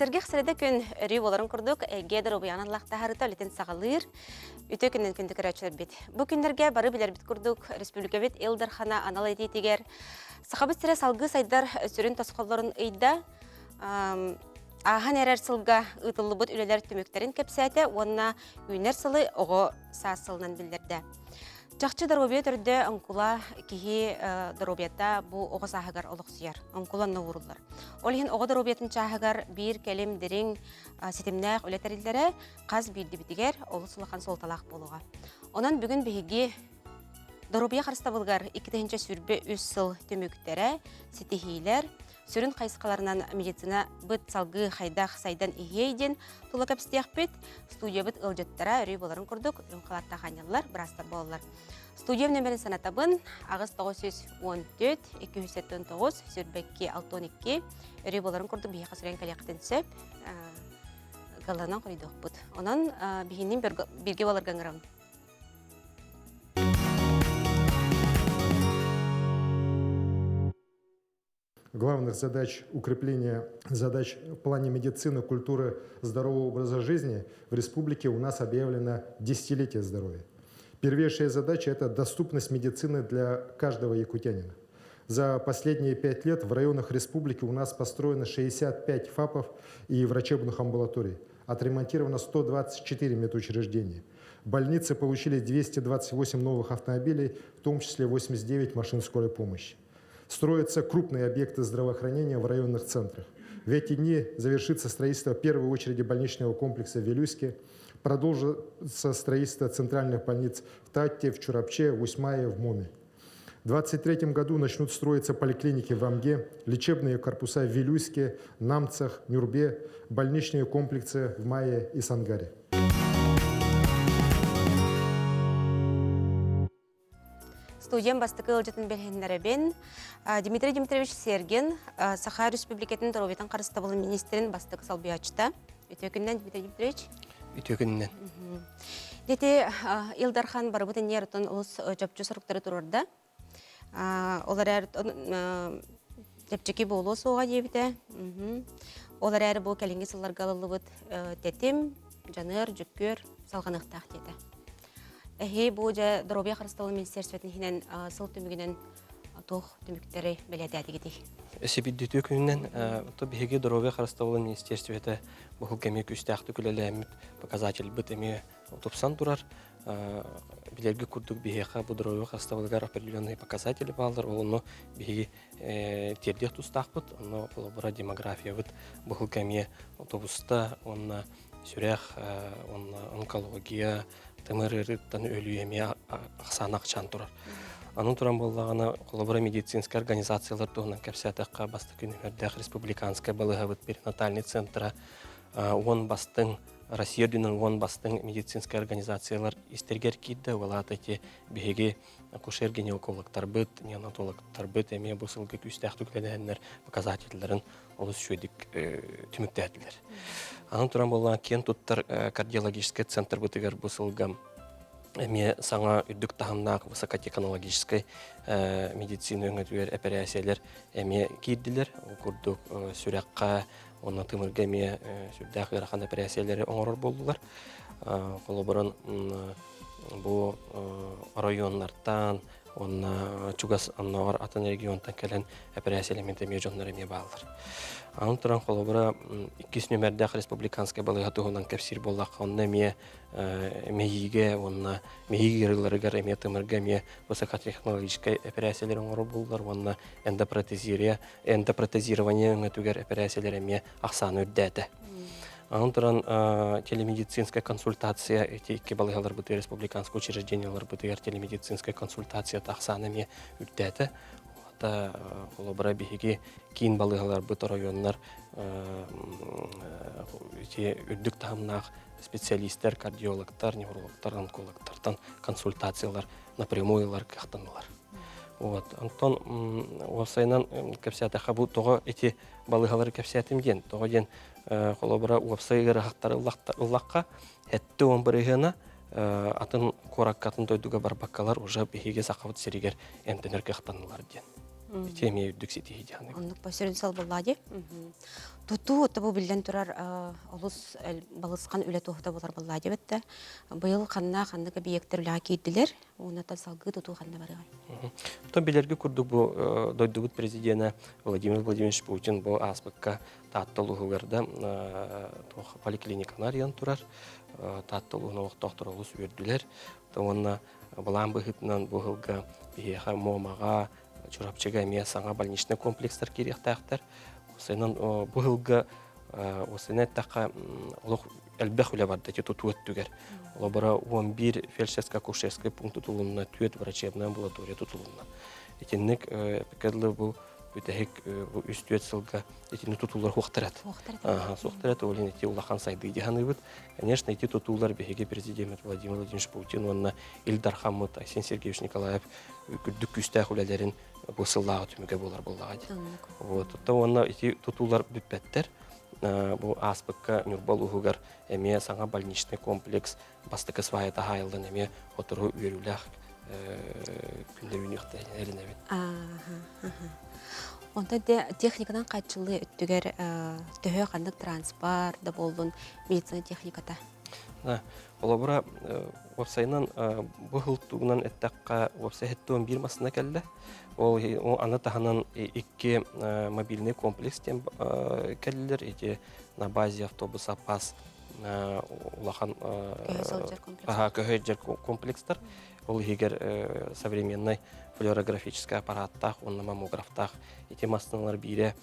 Сэргэх сэрэтэ күн өрүү буоларын курдук эйгэ доруобуйаҕынан лахтаһарыта үлэтин саҕалыыр. Үтүө күнүн күндү көрөөччүлэрбит. Бу күннэргэ бары билэрбит курдук республикабыт Ил Дархана анал этиитигэр Сахабыт сирэ салгыы сайдар сүрүн тосхоллорун ыйда. Ааһан эрэр сылга ыытыллыбыт үлэлэр түмүктэрин кэпсээтэ уонна үүнэр сылы оҕо саас сылынан биллэрдэ. Чахчы доруобуйа төрдө оҥкула киһи доруобуйата бу оҕо сааһыгар олохсуйар, оҥкула онно ууруллар. Ол иһин оҕо доруобуйатын чааһыгар биир кэлим дириҥ ситимнээх үлэ тэриллэрэ хас биирдибитигэр олус улахан суолталаах буолуоҕа. Онон бүгүн биһиги доруобуйа харыстабылыгар 2023 сыл түмүктэрэ, ситиһиилэр, сүрүн хайысхаларынан медицина быт салгыы хайдах сайдан иһиэй диэн тула кэпсэтиэхпит. Студиябыт ыалдьыттара өрүү буоларын курдук үрүҥ халааттаах аанньаллар, быраастар буолаллар. Студиям нөмерин санатабын 8 914 279 22 62 өрүү буоларын курдук биһиэхэ суруйан кэлиэххитин сөп. Галанан хоруйдуохпут. Онон биһинин бирге буоларга ыҥырабын. Главных задач укрепления задач в плане медицины, культуры, здорового образа жизни в республике у нас объявлено десятилетие здоровья. Первейшая задача – это доступность медицины для каждого якутянина. За последние 5 лет в районах республики у нас построено 65 ФАПов и врачебных амбулаторий. Отремонтировано 124 медучреждения. Больницы получили 228 новых автомобилей, в том числе 89 машин скорой помощи. Строятся крупные объекты здравоохранения в районных центрах. В эти дни завершится строительство первой очереди больничного комплекса в Вилюйске, продолжится строительство центральных больниц в Татте, в Чурапче, в Усть-Мае, в Моме. В 2023 году начнут строиться поликлиники в Амге, лечебные корпуса в Вилюйске, Намцах, Нюрбе, больничные комплексы в Мае и Сангаре. Студиям бастакы ыалдьытын билиһиннэрэбин. Дмитрий Дмитриевич Сергин, Саха Республикатын доруобуйатын харыстабылын министрин бастакы солбуйааччыта. Үтүө күнүнэн, Дмитрий Дмитриевич. Үтүө күнүнэн. Дети Ил Дархан барыбыт иннигэр оттон олус чопчу соруктары туруорда. Ол эрээр чэпчэки буолуо суоҕа диэбитэ. Ол эрээри бу кэлиҥҥи сылларга ылыллыбыт тэтим, дьаныар, дьүккүөр салҕаныахтаах диэтэ. Эһи бу дьэ доруобуйа харыстабылын министерствотын иһинэн сыл түмүгүнэн туох түмүктэри бэлиэтээтигитий? Сибиддитүү күнүнэн то биһиги доруобуйа харыстабылын министерствота бу кэми күүстээхтик үлэлээммит показательбыт эмиэ тупсан турар. Билэрги курдук биһиэхэ бу доруобуйа харыстабылыгар определенные показатели бааллар. Ол онно биһиги тиэрдиэх тустаахпыт. Онно холобура демографиябыт бу кэмиэ автобуста уонна сүрэх уонна онкология тымыр ыарыыттан өлүү эмиэ ахсаана ахчаан турар. Аны туран буоллаҕына, холобура медицинскэй организациялар туһунан кэпсээтэххэ, бастакы нүмердээх республиканскай балыыһабыт перинатальный центра 10 бастыҥ Россия үрдүнэн 10 бастыҥ медицинскэй организациялар истэригэр киирдэ. Ол аата ити биһиги акушер-гинекологтарбыт, неонатологтарбыт эмиэ бу сылга күүстээхтик үлэлэһэннэр показательларын олус үчүгэйдик түмүктээтилэр. Аны туран буоллаҕына киэн туттар кардиологическай центрбытыгар бу сылга эмиэ саҥа үрдүк таһымнаах высокотехнологическай медицина өҥөтүгэр эпэрээссийэлэр эмиэ киирдилэр. Ол курдук сүрэххэ уонна тымырга эмиэ сүрдээх ыарахан эпэрээссийэлэри оҥорор буоллулар. Холобурун бу оройуоннартан уонна чугас оннооҕор атын регионтан кэлэн эпэрээссийэлэммит эмиэ дьоннор эмиэ бааллар. Аны туран холобура иккис нүмердээх республиканскай балыыһа туһунан кэпсиир буоллахха, онно эмиэ мэйиигэ уонна мэйии ыарыыларыгар эмиэ тымырга эмиэ высокотехнологическай эпэрээссийэлэр оҥорор буоллар уонна эндопротезирование эндопротезирование өҥөтүгэр эпэрээссийэлэр эмиэ ахсаана үрдээтэ. Аны туран телемедицинская консультация эти икки балыыһаларбытыгар республиканскай учреждениеларбытыгар телемедицинскай консультация ахсаана эмиэ үрдээтэ. Хата холобура биһиги киин балыыһаларбыт оройуоннар ити үрдүк таһымнаах специалистер, кардиологтар, неврологтар, онкологтартан консультациялар напрямую ылар кыахтаннылар. Вот. Онтон уопсайынан кэпсээтэххэ бу тоҕо ити балыыһалары кэпсээтим диэн, тоҕо диэн холобура уопсай ыарахаттары ыллахха 70 бырыһыана атын куоракка атын дойдуга барбаккалар уже биһиги Сахабыт сиригэр эмтэнэр кыахтаннылар диэн. Ити эмиэ үрдүк ситиһии дьаһаныбыт. Оннук сүрүн сыл буолла дии. Тутуу бу биллэн турар олус балысхан үлэ туоһута буолар буолла диэбит да. Быйыл ханна ханнык объектар үлэҕэ киирдилэр, уонна салгыы тутуу ханна барыаҕай? Оттон билэргэ курдук бу дойдубут президенэ Владимир Владимирович Путин бу ааспыкка Таатта улууһугар да туох поликлиниканы арыйан турар. Таатта улууһун олохтоохторо олус үөрдүлэр. Уонна былаан быһыытынан бу сылга биһиэхэ Муомаҕа, Чурапчыга эмиэ саҥа больничный комплекстар киириэхтээхтэр. Осенан бу сылга осенэ эттэххэ олох элбэх үлэ барда ити тутуу өттүгэр. Олобура 11 фельдшерско-акушерскай пункт тутулунна, 4 врачебная амбулатория тутулунна. Итинник эппиккэ бу бүтэһик бу үс-түөрт сылга итини тутуулар суохтарат. Суохтарат, ол ити улахан сайдыы дьаһаныыбыт. Конечно, ити тутуулар биһиги президеммит Владимир Владимирович Путин уонна Ил Дархаммыт Айсен Сергеевич Николаев күрдүк күүстээх үлэлэрин бу сыллааҕы түмүгэ буолар буоллаҕа дии. Вот. Уонна ити тутуулар бүппэттэр. Бу ааспыкка Ньурба улууһугар эмиэ саҥа больничный комплекс бастакы свая таһаайыллан эмиэ отору үөрүүлээх күннэр үүнүөхтэрин эрэнэбин. Онтон техниканан хааччыллыы өттүгэр төһө ханнык транспорт да буоллун медицина техниката? Холобура, уопсайынан бу сыл тугунан эттэххэ, уопсай хэттуон биир массыына кэллэ. Ол аны таһынан икки мобильный комплекс диэн кэллилэр. Ити на базе автобус запас улахан көһө сылдьар комплекстар. Ол иһигэр современный флюорографическай аппараттаах уонна маммографтаах ити массыыналар биирэ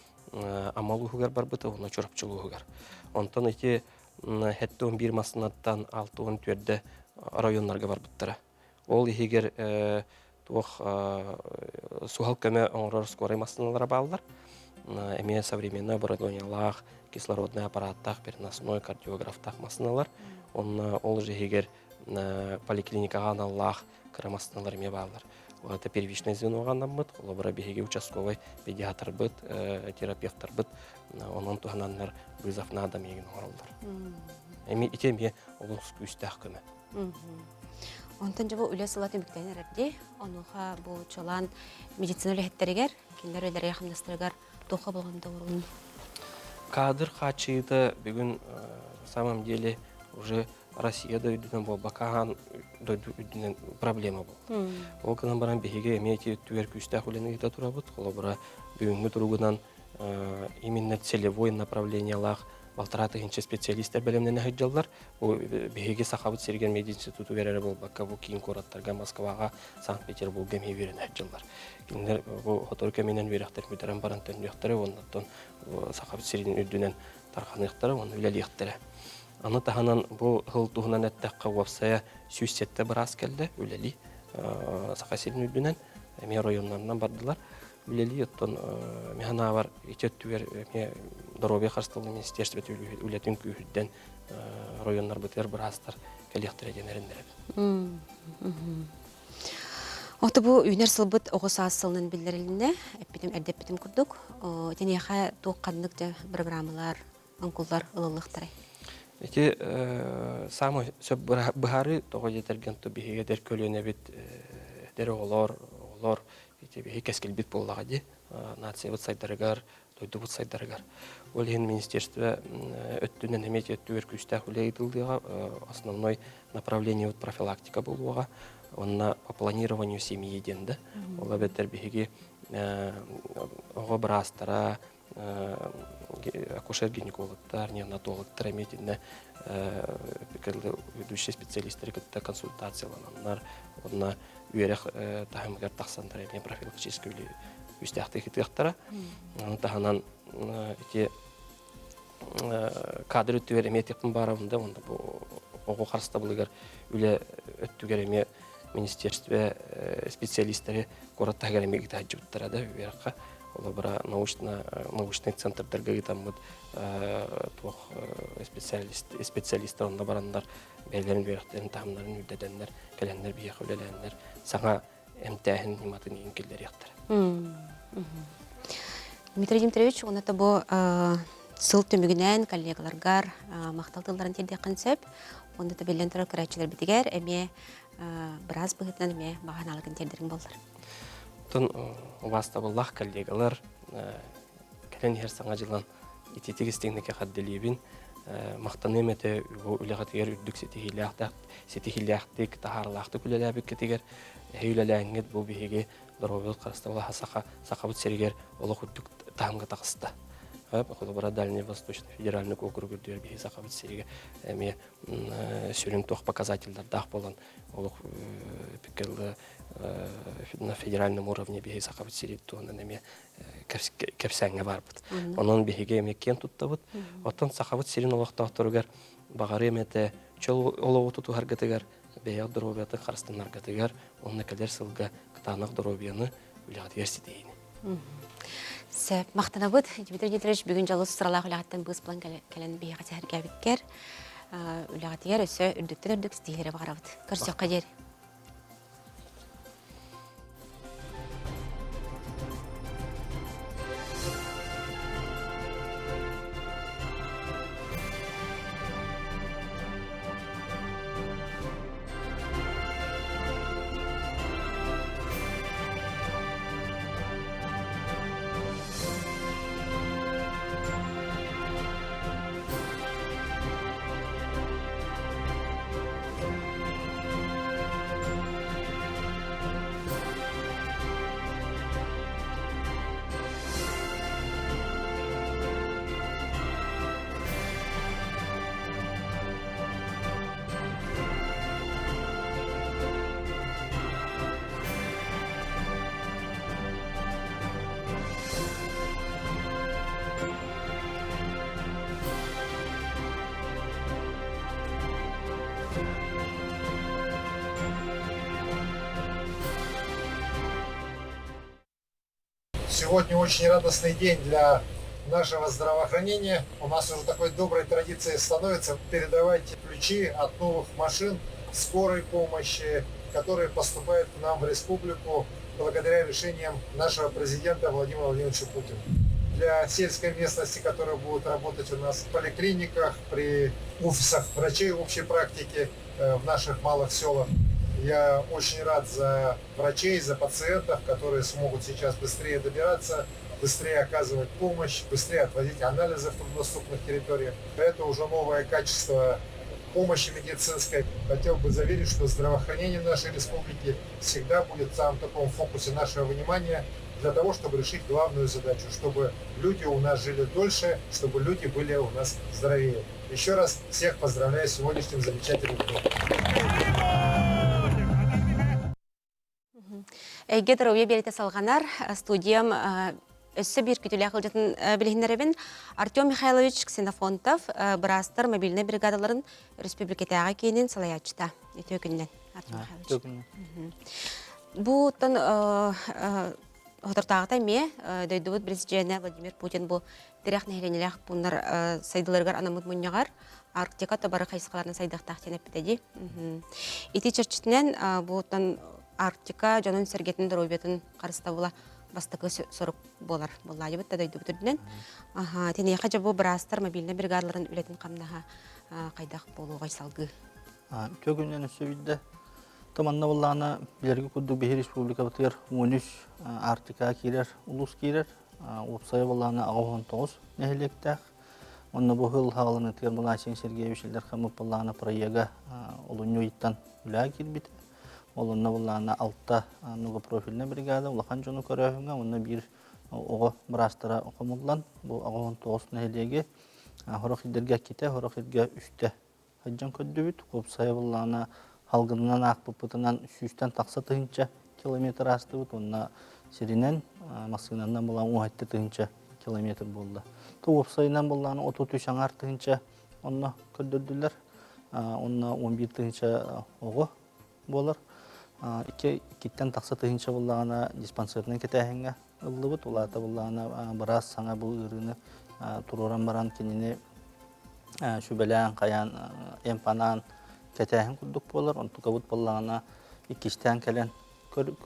Амма улууһугар барбыта уонна Чурапчы улууһугар. Онтон ити 71 массыынаттан 64 районнарга барбыттара. Ол иһигэр туох суһал көмө оҥорор скорай массыыналара бааллар. Эмиэ современный оборудованиелаах, кислородный аппараттаах, переносной кардиографтаах массыыналар. Онно ол же иһигэр поликлиникаҕа аналлаах кыра массыыналар эмиэ бааллар. Это первичное звеноҕа анаммыт, холобура биһиги участковай педиатрбыт, терапевтарбыт онон туһананнар вызов надо миигин оҥороллор. Эми ити эмиэ олус күүстээх көмө. Онтон дьэ бу үлэ сыла түмүктэнэн эрэр дии. Онуоха бу чолаан медицина үлэһиттэригэр, кинилэр үлэлэригэр хамнастарыгар туохха болҕомто уурулунна? Кадр хааччыйыыта бүгүн на самом деле уже Россия да үрдүнэн буолбакка аан дойду үрдүнэн проблема буолла. Ол гынан баран биһиги эмиэ ити өттүгэр күүстээх үлэни ыыта турабыт. Холобура, бүгүҥҥү туругунан именно целевой направлениелаах балтараа тыһыынча специалистар бэлэмнэнэ сылдьаллар. Бу биһиги Сахабыт сиригэр мединститутугар эрэ буолбакка, бу киин куораттарга, Москваҕа, Санкт-Петербурга эмиэ үөрэнэ сылдьаллар. Кинилэр бу сотору кэминэн үөрэхтэрин бүтэрэн баран төннүөхтэрэ уонна оттон Сахабыт сирин үрдүнэн тарҕаныахтара уонна үлэлиэхтэрэ. Аны таһынан бу сыл туһунан эттэххэ, уопсайа 107 быраас кэллэ үлэлии Саха сирин үрдүнэн эмиэ оройуоннарынан бардылар. Үлэлии оттон мин санаабар ити өттүгэр эмиэ доруобуйа харыстабылын министерствота үлэтин күүһүрдэн районнарбытыгар быраастар кэлиэхтэрэ диэн эрэннэрэбин. Ото бу үүнэр сылбыт оҕо саас сылынан биллэрилиннэ, эппитим эрдэ эппитим курдук. Итиниэхэ туох ханнык дьэ программалар оҥкуллар ылыллыахтарай? Ити саамай сөп быһаарыы тоҕо диэтэргэн то биһиги эдэр көлүөнэбит эдэр оҕолор оҕолор ити биһи кэскилбит буоллаҕа дии нациябыт сайдарыгар дойдубут сайдарыгар ол иһин министерство өттүнэн эмиэ өттүгэр күүстээх үлэ ыытыллыаҕа основной направлениебыт профилактика буолуоҕа уонна по планированию семьи диэн да ол эбэтэр биһиги оҕо быраастара акушер-гинекологтар, неонатологтар эмиэ итиннэ ведущий специалистары кытта консультациялананнар уонна үөрэх таһымыгар тахсаннар эмиэ профилактическай үлэ күүстээхтик ыытыахтара. Ону таһынан ити кадр өттүгэр эмиэ этиэхпин баарабын да уонна бу оҕо харыстабылыгар үлэ өттүгэр эмиэ министерство специалистары куорат таһыгар эмиэ ыыта сылдьыбыттара да үөрэххэ Холобура, научно, научный центрдарга ыытаммыт туох специалист, специалистар онно бараннар бэйэлэрин үөрэхтэрин таһымнарын үрдэтэннэр, кэлэннэр биһиэхэ үлэлээннэр саҥа эмтээһин ньыматын иһин киллэриэхтэрэ. Дмитрий Дмитриевич, уонна бу сыл түмүгүнэн коллегаларгар махтал тылларын тиэрдиэххин сөп. Уонна да биллэн турар көрөөччүлэрбитигэр эмиэ быраас быһыытынан эмиэ баҕа санааларгын тиэрдэриҥ буоллар. Оттон убаастабыллаах коллегалар кэлэн иһэр саҥа дьылан ититик истиҥник эҕэрдэлиибин. Махтаныам этэ бу үлэҕитигэр үрдүк ситиһиилээхтик, ситиһиилээхтик, таһаарыылаахтык үлэлээбиккитигэр эһи үлэлээҥҥит бу биһиги доруобуйабыт харыстабыла саха сахабыт сиригэр олох үрдүк таһымҥа таҕыста. Холобура Дальний Восточный федеральный округ үрдүгэр биһи сахабыт сиригэр эмиэ сүрүн туох показателлардаах буолан олох на федеральном уровне биһи сахабыт сирин туһунан эмиэ кэпсээҥҥэ баарбыт. Онон биһиги эмиэ киэн туттабыт. Оттон сахабыт сирин олохтоохторугар баҕарыам этэ чөл олоҕу тутуһаргытыгар, бэйэҕит доруобуйатын харыстанаргытыгар уонна кэлэр сылга кытаанах доруобуйаны үлэҕитигэр ситиһиини. Сөп, махтанабыт. Дмитрий Дмитриевич бүгүн дьолу сыралаах үлэҕиттэн быыс булан кэлэн биһиэхэ сэһэргээбиккэр үлэҕитигэр өссө үрдүктэн үрдүк ситиһиилэри баҕарабыт. Көрсүөххэ диэри. Сегодня очень радостный день для нашего здравоохранения. У нас уже такой доброй традицией становится передавать ключи от новых машин скорой помощи, которые поступают к нам в республику благодаря решениям нашего президента Владимира Владимировича Путина. Для сельской местности, которые будут работать у нас в поликлиниках, при офисах врачей общей практики в наших малых селах. Я очень рад за врачей, за пациентов, которые смогут сейчас быстрее добираться, быстрее оказывать помощь, быстрее отвозить анализы в труднодоступных территориях. Это уже новое качество помощи медицинской. Хотел бы заверить, что здравоохранение нашей республики всегда будет в самом таком фокусе нашего внимания для того, чтобы решить главную задачу, чтобы люди у нас жили дольше, чтобы люди были у нас здоровее. Еще раз всех поздравляю с сегодняшним замечательным днем. Эйгэ здоровье биэритэ салҕанар. Студиям өссө биир күтүлээх ыалдьытын билиһиннэрэбин. Артем Михайлович Ксенофонтов, быраастар мобильнай бригадаларын республикатааҕы киинин салайааччыта. Үтүө күнүнэн, Артем Михайлович. Бу оттон Хотортааҕыта эмиэ дойдубут президенэ Владимир Путин бу тирэх нэһилиэнньэлээх пууннар сайдыыларыгар анаммыт мунньаҕар Арктика табары хайысхаларынан сайдыахтаах диэн эппитэ дии. Ити чэрчитинэн бу оттон Арктика дьонун-сэргэтин доруобуйатын харыстабыла бастакы сорук буолар буоллаайыбыт да дойдубут үрдүнэн. Аха, тиниэхэ дьэ бу быраастар мобильнай бригадаларын үлэтин хамнаһа хайдах буолуоҕай салгыы? Үтүө күнүнэн өссө биирдэ Манна буоллаҕына билэргэ курдук биһи республикабытыгар 13 Арктикаҕа киирэр улуус киирэр. Уопсайа буоллаҕына 89 нэһилиэктээх. Онно бу сыл хааланыытыгар Мыласин Сергеевич Илдархамов буоллаҕына проега олунньу ыйыттан үлэҕэ киирбитэ. Ол онно буоллаҕына алта многопрофильнай бригада улахан дьону көрөөһүҥҥэ уонна биир оҕо быраастара хомуллан бу 89 нэһилиэги сорох ирдэргэ иккитэ, сорох иргэ үстэ сылдьан көрдүбүт. Уопсайа буоллаҕына салгынынан аахпыппытынан сүүстэн тахса тыһыынча километр аастыбыт уонна сиринэн массыынанан булан уһатты тыһыынча километр буолла. То уопсайынан буоллаҕына 33 аҥаар тыһыынча онно көрдөрдүлэр. Онно 11 тыһыынча оҕо буолар. Икки иккиттэн тахса тыһыынча буоллаҕына диспансернай кэтээһиҥҥэ ыллыбыт. Улаата буоллаҕына быраас саҥа бу ыарыыны туруоран баран кинини сүбэлээн, хайаан эмп анаан кэтээһин курдук буолар. Онтукабыт буоллаҕына иккистээн кэлэн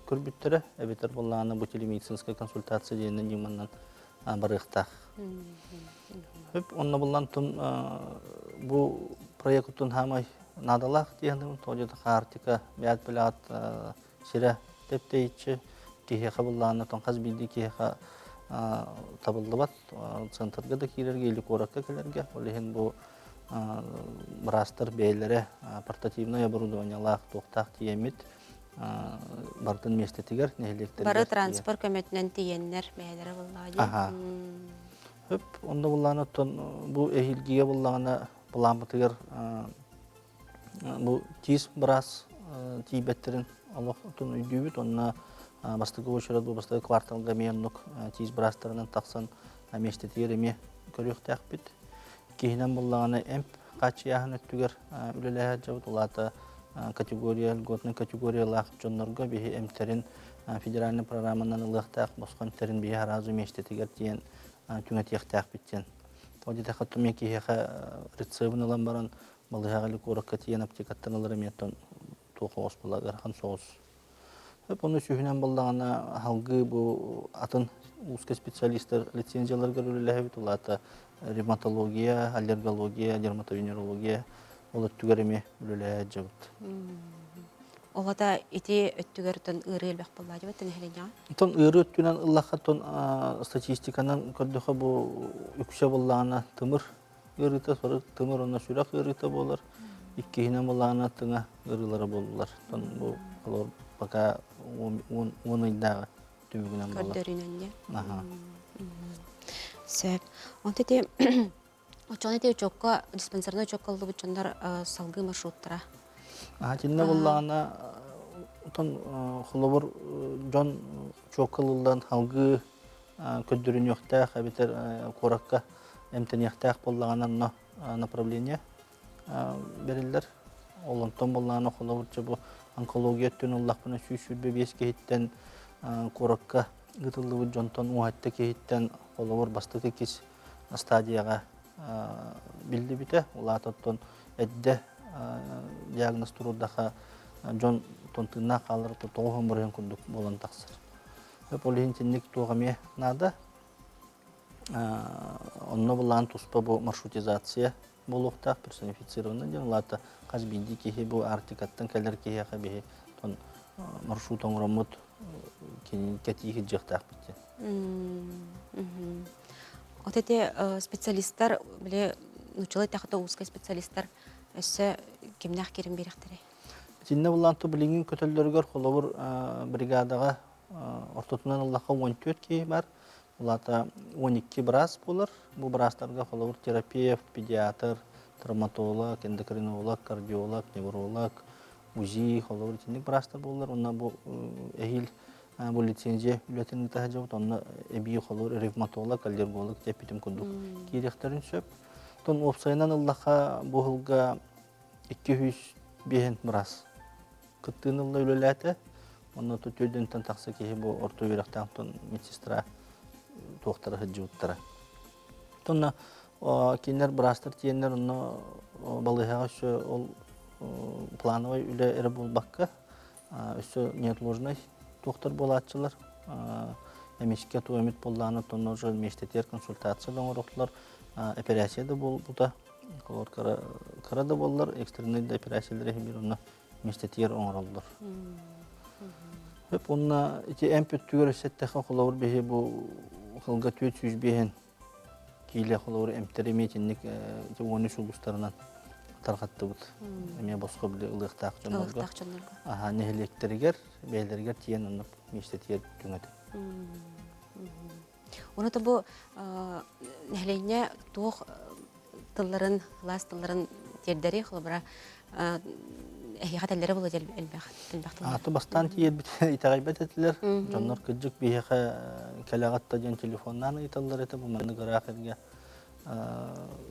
көрбүттэрэ, эбэтэр буоллаҕына бу телемедицинская консультация диэнинэн ньыманан барыахтаах. Хөп, онно буллан тун бу проекттун хаамай наадалаах диэхним, тоҕо диэтэх Арктика бэйэт билэҕит сирэ тэптейиччи. киһиэхэ буллаҕына тон хас биирдии киһиэхэ табыллыбат центрга да киирэргэ или куоракка кэлэргэ. Ол иһин бу быраастар бэйэлэрэ портативнай оборудованиелаах туохтаах тиийэммит бартын миэстэтигэр нэһилиэктэригэр Бары транспорт көмөтүнэн тиийэннэр бэйэлэрэ буллаҕа дии. Аха. Хөп, онно буллаҕына оттон бу эһиилгигэ буллаҕына былааммытыгар бу тиис быраас тиийбэттэрин олох отун өйдүүбүт. Онно бастакы очерет бу бастакы кварталга эмиэ оннук тиис быраастарынан тахсан миэстэтигэр эмиэ көрүөхтээхпит. Киһинэн буллаҕына эмп хааччыйааһын өттүгэр үлэлэһэ сылдьабыт. Ол аата категория, льготнай категориялаах дьоннорго биһи эмтэрин федеральнай программанан ылыахтаах босхо эмтэрин биһи аразу миэстэтигэр тиийэн түҥэтиэхтээхпит диэн. Ол диэтэххэ тумия киһиэхэ рецебин ылан баран балыыһаҕа или куоракка тиийэн аптекаттан ылар эмиэттэн туох оҕус була ыарахан соҕус. Ону сүүһүнэн буоллаҕына аһалгыы бу атын узкий специалистар лицензияларыгар үлэлэһэбит. Ол аата ревматология, аллергология, дерматовенерология ол өттүгэр эмиэ үлэлэһэ сылдьабыт. Ол ата ити өттүгэр тон ыарыы элбэх буолла дибит нэһилиэнньэҕэ? Тон ыарыы өттүнэн ыллахха тон статистиканан көрдөхө бу үксэ буоллаҕына тымыр ыарыыта, тымыр уонна сүрэх ыарыыта буолар. Иккиһинэн былаана тыҥа ыарыылара буоллулар. Тон бу олор пока 10 ыйдааҕы түмүгүнэн буолар. Көрдөрүүнэн дьэ. Аха. Сөп. Онто ити оччоҕуна ити учуокка диспансернай учуокка ыллыбыт дьоннор салгыы маршруттара. Аха итиннэ буллаҕына отон холобур дьон учуокка ылыллан салгыы көрдөрүнүөхтээх эбэтэр куоракка эмтэниэхтээх буоллаҕына онно направление бэриллэр. Ол онтон буоллаҕына холобур бу онкология өттүн ыллахпына 125 киһиттэн куоракка ыытыллыбыт дьонтон 17 киһиттэн холобур бастакы кис стадияҕа биллибитэ. Ол аата оттон эрдэ диагноз туруордахха дьон тыыннаах хаалар 90% курдук буолан тахсар. Ол иһин итинник туох эмиэ наада. Онно былаан туспа бу маршрутизация буолуохтаах персонифицированный диэн улаата хас биирдии киһи бу Арктикаттан кэлэр киһиэхэ биһи тон маршрут оҥороммут кэтии сылдьыахтаахпыт диэн. Вот эти специалисттар, били нуччалыы эттэххэ узкай специалисттар өссө кимнээх киирэн биэрэхтэрэй? Итиннэ булаан ту билигин көтөллөрүгэр холобур бригадаҕа ортотунан ыллахха 14 киһи бар. Улаата 12 быраас буолар. Бу быраастарга холобур терапевт, педиатр, травматолог, эндокринолог, кардиолог, невролог, УЗИ, холобур итинник быраастар буолар. Онно бу эһиил бу лицензия үлэтин ыыта сылдьабыт. Онно эбии холобур ревматолог, аллерголог диэппитим курдук киириэхтэрин сөп. Тон уопсайынан ыллахха бу сылга 205 быраас кыттыыны ылла үлэлээтэ. Онно түөрдүнтэн тахса киһи бу орто үөрэхтээх медсестра туохтара сылдьыбыттара. Онно кинилэр быраастар тиийэннэр онно балыыһаҕа өссө ол плановай үлэ эрэ буолбакка өссө неотложнай туохтар буолааччылар эмискэ туох эмит буоллаҕына онно уже миэстэтигэр консультация да оҥорохтулар эпэрээссийэ да буолбута Олор кыра, кыра да буоллар, экстреннай да операциялары иһин онно миэстэтигэр оҥороллор. Хөп уонна ити эмп өттүгэр өссөттэхэ холобур биһи бу сылга 405 киилэ холобур эмтэри эмиэ итинник 13 улуустарынан тарҕаттыбыт. Эмиэ босхо били ылыахтаах дьоннорго. Ылыахтаах дьоннорго. Аха, нэһилиэктэригэр, бэйэлэригэр тиийэн онно миэстэтигэр түҥэтин. Ону бу нэһилиэнньэ туох тылларын, кылаас тылларын тиэрдэри, холобура, эһиэхэ тэллэрэ буолуо элбэх элбэх тыллар. Аты бастаан тиийэрбит итэҕэйбэт этилэр. Дьоннор кырдьык биһиэхэ кэлэҕит да диэн телефоннаан ыйыталлар этэ. Бу маннык ыраах эргэ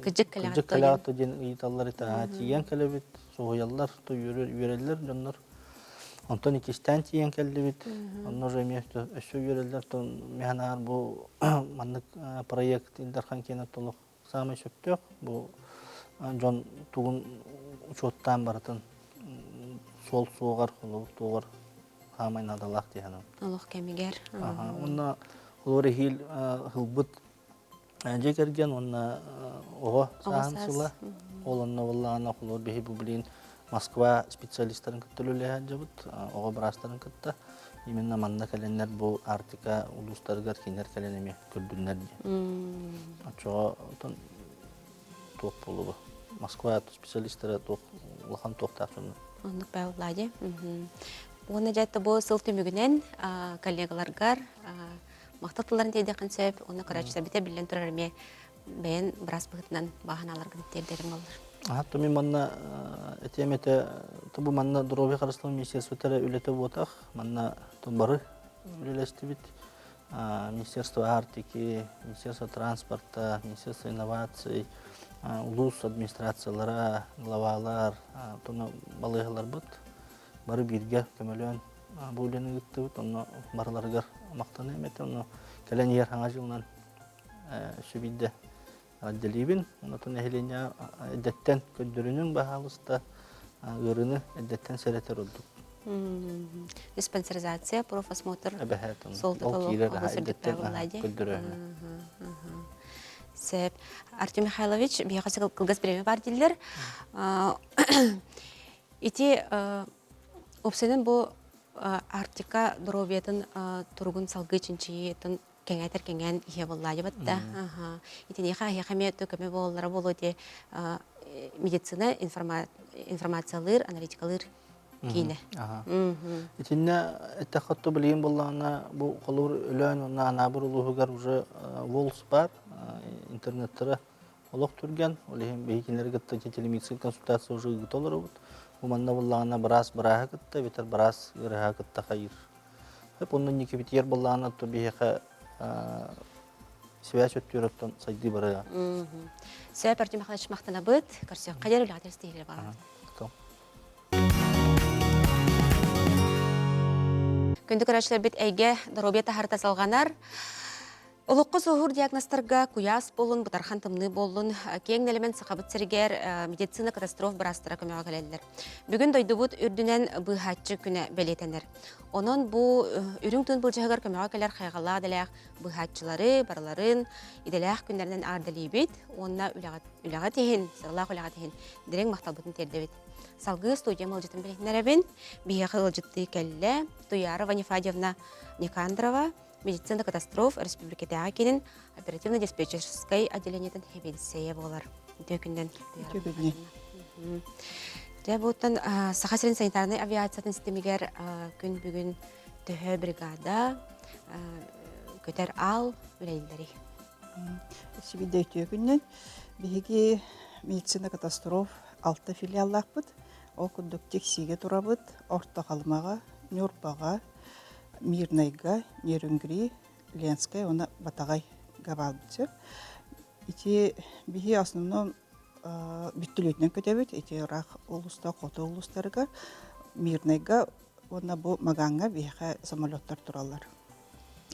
Кырдьык кырдьык кэлэҕит да диэн ыйыталлар этэ. Тиийэн кэлэбит, соһуйаллар, үөрэллэр дьоннор. Онтон иккистээн тиийэн кэллибит. Онно уже эмиэ өссө үөрэллэр. Миһанаар бу маннык проект Ил Дархан киэнэ толох саамай сөптөөх. Бу дьон тугун учуоттаан барытын суол суоҕар, холобур туоҕар хаамай наадалаах дии саныыбын. Олох кэмигэр. Уонна холобур эһиил ылбыт дьиэ кэргэн уонна оҕо сааһын сыла. Ол онно буоллаҕына холобур биһи бу билигин Москва специалистарын кытта үлэлэһэ сылдьабыт, оҕо быраастарын кытта. Именно манна кэлэннэр бу Арктика улуустарыгар кинилэр кэлэн эмиэ көрдүннэр диэн. Оччоҕо отон туох буолуо Москва специалистара туох улахан туохтаах дьоннор. Оннук баа Влади. Уонна дьэ бу сыл түмүгүнэн коллегаларгар махтал тылларын тиэрдиэххин сөп, уонна көрөөччүлэрбитэ биллэн турар эмиэ бэйэн быраас быһыытынан бааһынааларгын тиэрдэрим боллар. Аха, мин манна этиэм этэ, бу манна доруобуйа харыстабылын министерствота үлэтэ буотах, манна бары үлэлэстибит. Министерство Арктики, Министерство транспорта, Министерство инноваций, улуус администрациялара, главалар, тону балыыһаларбыт бары бииргэ көмөлөөн бу үлэни ыыттыбыт. Онно барыларыгар махтаныам этэ. Онно кэлэн иһэр хаҥа дьылынан сүбүйдэ отделибин. Онотон нэһилиэнньэ эрдэттэн көрдөрүнүҥ баһаалыста ыарыыны эрдэттэн сэрэтэр ордук. Диспансеризация, профосмотр суолтата олус үрдүктэй көрдөрөөһүнэ. Сөп. Артем Михайлович, биһиэхэ кылгас бириэмэ бар дииллэр. Ити уопсайынан бу Арктика доруобуйатын туругун салгыы чинчийиитин кэҥээтэр кэҥээн иһэ буоллаадьыбат да. Итиниэхэ эһиэхэ эмиэ көмө буолаллара буолуо дии медицина информациялыыр, аналитикалыыр киинэ. Итиннэ эттэххэ билигин буоллаҕына бу холобур Өлөөн уонна Анаабыр улууһугар уже ВОЛС баар, интернеттара олох түргэн, ол иһин биһи кинилэри кытта телемедицинскэй консультация уже ыыта олоробут. Бу манна буоллаҕына быраас бырааһы кытта эбэтэр быраас ыарыһаҕы кытта хайыыр. Хөп онно инникибитигэр буоллаҕына то биһиэхэ связь өттүгэр оттон сайдыы барыа. Сөп Артем Михайлович махтанабыт. Көрсүөххэ диэри үлэҕитин ситиһиилэр баҕарабыт. Күндү көрөөччүлэрбит эйгэ доруобуйа таһарта салҕанар. Олоххо суоһуур диагнозтарга куйаас буоллун, бытархан тымныы буоллун, киэҥ нэлэмэн Сахабыт сиригэр медицина катастроф быраастара көмөҕө кэлэллэр. Бүгүн дойдубут үрдүнэн быыһааччы күнэ бэлиэтэнэр. Онон бу үрүҥ тыын былдьаһыгар көмөҕө кэлэр хайҕаллаах идэлээх быыһааччылары барыларын идэлээх күннэринэн аардалиибит уонна үлэҕит иһин, сыралаах үлэҕит иһин дириҥ махталбытын тиэрдэбит. Салгыы студия ыалдьытын билиһиннэрэбин. Биһиэхэ ыалдьыттыы кэллэ Туяра Ванифадьевна Никандрова, медицина катастроф республикатааҕы киинин оперативно-диспетчерскай отделениетын сэбиэдиссэйэ буолар. Үтүө күннэн. Үтүө күннэн. Дьэ, буттан Саха сирин санитарнай авиациятын системигэр күн бүгүн төһө бригада көтөр аал үлэлииллэрий? Сибидэ үтүө күннэн. Биһиги медицина катастроф алта филиаллаахпыт. Ол курдук Тиксиигэ турабыт, Орто Халымаҕа, Ньурбаҕа, Мирнайга, Нерюнгри, Ленскэй уонна Батаҕай баалбыт сөп. Ити биһи основном бүттүлүөтүнэн көтөбүт. Ити ыраах улууста, хоту улуустарыгар, Мирнайга уонна бу Магаҥҥа биһиэхэ самолеттар тураллар.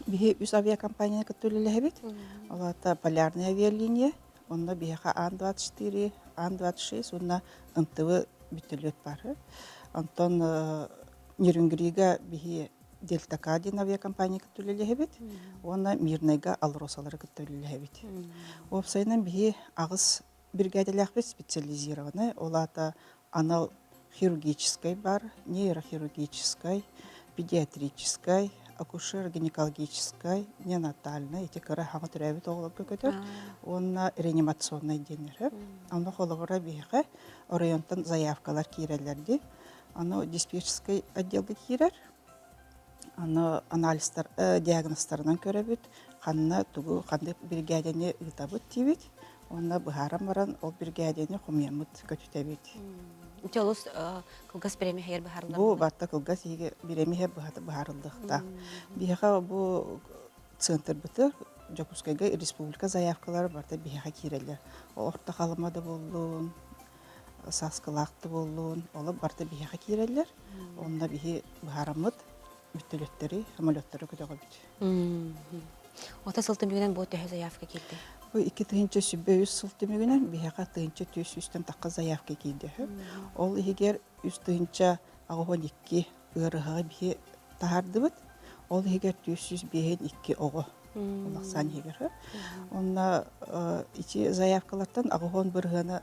Биһи үс авиакомпанияны кытта үлэлэһэбит. Ол аата Полярная авиалиния, онно биһиэхэ Ан-24, Ан-26 уонна НТВ бүттүлүөт баар. Онтон Нерюнгрига биһи Дельта К диэн авиакомпания кытта үлэлэһэбит уонна Мирнайга Алросалары кытта үлэлэһэбит. Уопсайынан биһи аҕыс биригээдэлээхпит специализированный, ол аата анал хирургическай бар, нейрохирургическай, педиатрическай, акушер-гинекологическай, неонатальнай, ити кыра хаҥа төрөөбүт оҕолорго көтөр уонна реанимационнай диэннэр. Онно холобура биһиэхэ оройуонтан заявкалар киирэллэр дии. Аны диспетчерскэй отделга киирэр. Аны анализтар диагнозтарынан көрөбүт, ханна тугу ханнык биригээдэни ыытабыт диибит. Уонна быһааран баран ол биригээдэни хомуйаммыт көтүтэбит. Ити олус кылгас бириэмэ иһигэр быһаарыллар. Бу барта кылгас бириэмэ иһигэр быһаарыллыахтаах. Биһиэхэ бу центрбытыгар Дьокуускайга республика заявкалара барыта биһиэхэ киирэллэр. Орто Халыма да буоллун, Сааскылаах да буоллун, олор барыта биһиэхэ киирэллэр. Онно биһи быһаараммыт бүттөлөттөрү, самолеттары көтөҕөбүт. Ота сыл түмүгүнэн бу төһө заявка киирди? Бу 2023 сыл түмүгүнэн биһиэхэ 1400-тэн тахха заявка киирди. Ол иһигэр 3082 ыарыһаҕы биһи таһаардыбыт. Ол иһигэр 405 оҕо улахсан иһигэр. Онно ити заявкалартан 80 бырыһыана.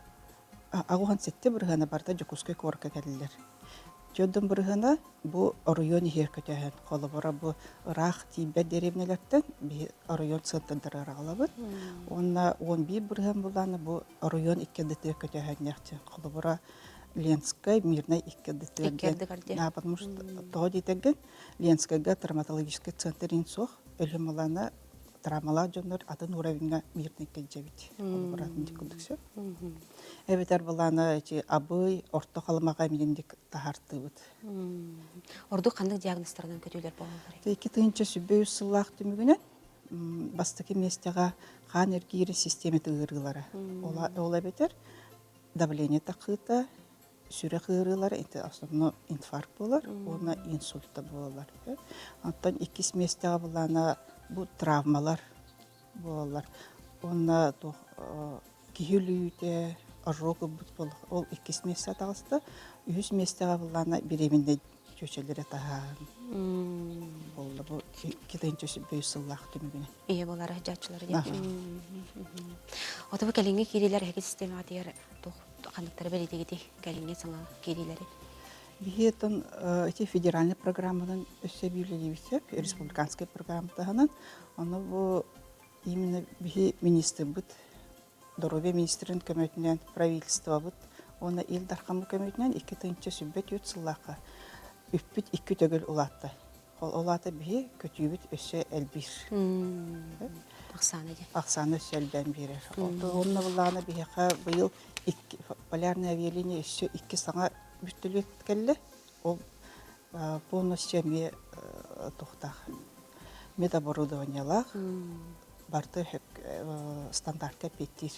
87 бырыһыана барыта Дьокуускай куоракка кэллилэр. Түөрдүн бырыһыана бу оройуон иһигэр көтөһөн, холобура бу ыраах тиийбэт дэриэбинэлэртэн биһи оройуон сыантандары араҕалабыт. Уонна 11 бырыһыан булаана бу оройуон икки ардытыгар көтөһөннөөх холобура Ленскэй, Мирнэй икки ардытыгар диэн. Потому что тоҕо диэтэргин Ленскэйгэ травматологическай центр иин суох, өлүм ылана травмалаах дьоннор атын уровеньга Мирнэйгэ илдьэбит. Холобура инник курдук сөп. Эбэтэр былаана эти Абый, Орто Халымаҕа эмиэ таһаартыыбыт. Ордук ханнык диагнозтарынан көтүүлэр буолаллар? 2023 сыллаах түмүгүнэн бастакы миэстэҕэ хаан эргиирин систиэмэтэ ыарыылара. Ол эбэтэр давление тахыыта, сүрэх ыарыылара, основно инфаркт буолар уонна инсульт да буолар. Оттон иккис миэстэҕэ былаана бу травмалар буолаллар. Уонна туох киһи өлүүтэ, ожог ылбыт буолла. Ол иккис миэстэ таҕыста. Үһүс миэстэҕэ былаана беременнай чүөчэлэри таһаан буолла. Бу 2003 сыллаах түмүгүнэн. Ийэ буолар дьааччылары диэн. Ото бу кэлиҥҥи киириилэр эһиги системаҕытыгар туох ханныктары бэлиэтигитий кэлиҥҥи саҥа киириилэри? Биһи оттон ити федеральный программанан өссө биилэлиибит сөп, республиканскай программа таһынан. Ону бу именно биһи министрбыт, здоровье министрин көмөтүнэн правительствобыт уонна Ил Дархаммыт көмөтүнэн 2024 сыллаахха үппүт икки төгүл улаатта. Ол аата биһи көтүүбүт өссө элбиир. Ахсаана диэн. Ахсаана өссө элбээн биэрэр. Онно былаана биһиэхэ быйыл икки полярная авиалиния өссө икки саҥа вертолет кэллэ. Ол полностью эмиэ туохтаах медоборудованиелаах барыта стандартка эппиэттиир.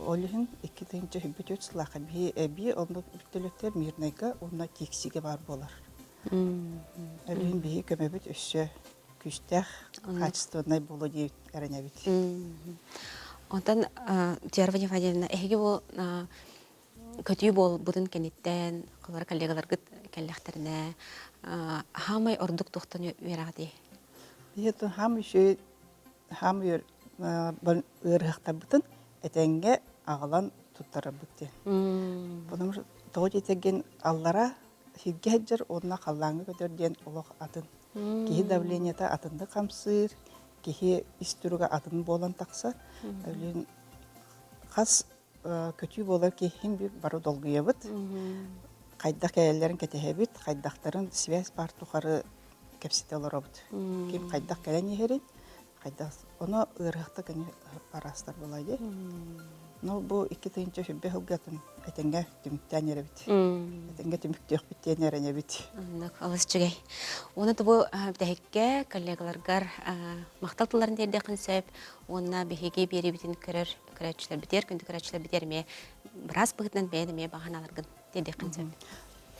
Ол иһин 2024 сыллаахха биһи эбии оннук вертолеттер Мирнайга уонна Тиксигэ баар буолар. Өлүһүн биһи көмөбүт өссө күүстээх, качественнай буолуо диэбит эрэнэбит. Онтон Тиарва Ефадьевна, эһиги бу көтүү буолбутун кэнниттэн холоро коллегаларгыт кэллэхтэринэ хаамай ордук туохтан үөрэҕитий? Биһи хаам үчүгэй хаам ыарыһахтарбытын этэҥҥэ аҕалан туттарарбыт диэн. Потому что тоҕо диэтэргин аллара сиргэ сылдьар уонна халлааҥҥа көтөр диэн олох атын. Киһи давлениета атыннык хамсыыр, киһи ис туруга атын буолан тахсар. Өлүн хас көтүү буолар киһин бир бары долгуйабыт. Хайдах кэлэллэрин кэтэһэбит, хайдахтарын связь баар тухары кэпсэтэ олоробут. Ким хайдах кэлэн иһэрин, хайдах ону ыарыһахта кини араастар буолай дии. Ну бу 2020 сылга этэҥҥэ түмүктээн эрэбит. Этэҥҥэ түмүктүөхпүт диэн эрэнэбит. Оннук, олус үчүгэй. Уонна бу бүтэһиккэ коллегаларгар махтал тылларын тиэрдиэххин сөп уонна биһиги биэриибитин көрөр көрөөччүлэрбитигэр, күндү көрөөччүлэрбитигэр эмиэ быраас быһыытынан бэйэн эмиэ баҕа санааларгын тиэрдиэххин сөп.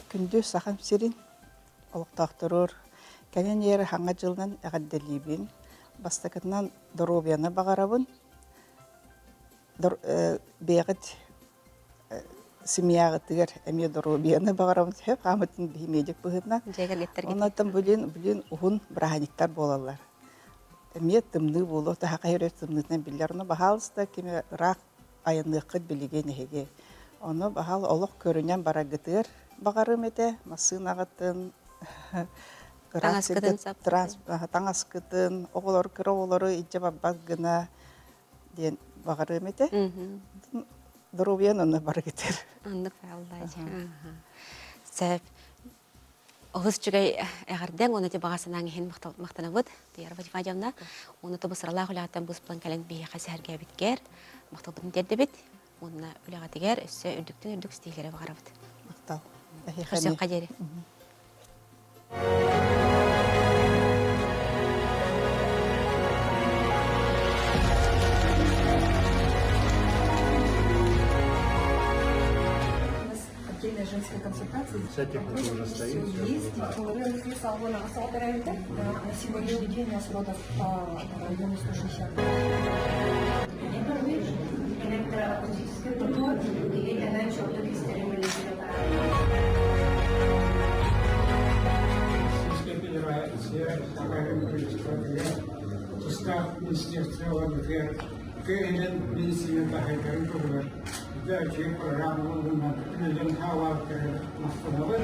Күндү Сахам сирин олохтоохторугар кэлэн иһэр Саҥа дьылынан эҕэрдэлиибин. Бастакытынан доруобуйаны баҕарабын. Бэйэҕит семьяҕытыгар эмиэ доруобуйаны баҕарабын сөп хаамытын биһи медик быһыытынан. Оннуттан билин билин уһун бырааһынньыктар буолаллар. Эмиэ тымныы буолуо таһаха өрө тымныытынан биллэр. Ону баһаалыста кими ыраах айанныаххыт билигин эһиги. Ону баһаал олох көрүнэн бараргытыгар баҕарым этэ. Массыынаҕытын Таҥаскытын таҥаскытын, оҕолор кыра оҕолору илдьэ барбат гына диэн баҕарыам этэ. Доруобуйан онно барыгытыр. Оннук файллаах. Сөп. Олус үчүгэй эҕэрдэҥ уонна баҕа санааҥ иһин махтанабыт Туяра Вадимовна. Уонна тобу сыралаах үлэҕиттэн быспан кэлэн биһиэхэ сэһэргээбиткэр махталбытын тиэрдэбит. Уонна үлэҕитигэр өссө үрдүктэн үрдүк ситиһиилэри баҕарабыт. Махтал. Көрсүөххэ диэри. Отдельная женская консультация. Вся техника уже стоит. Все есть. На сегодняшний день у нас родов по району 160. Электроакустический мотор или Российская Федерация тустаах министерстволарыгар кыһынын медицина таһайдарын туһугар Дьэ, үчүгэй программа буолуунан үлэлэн хаалаабыттарыгар махтанабын.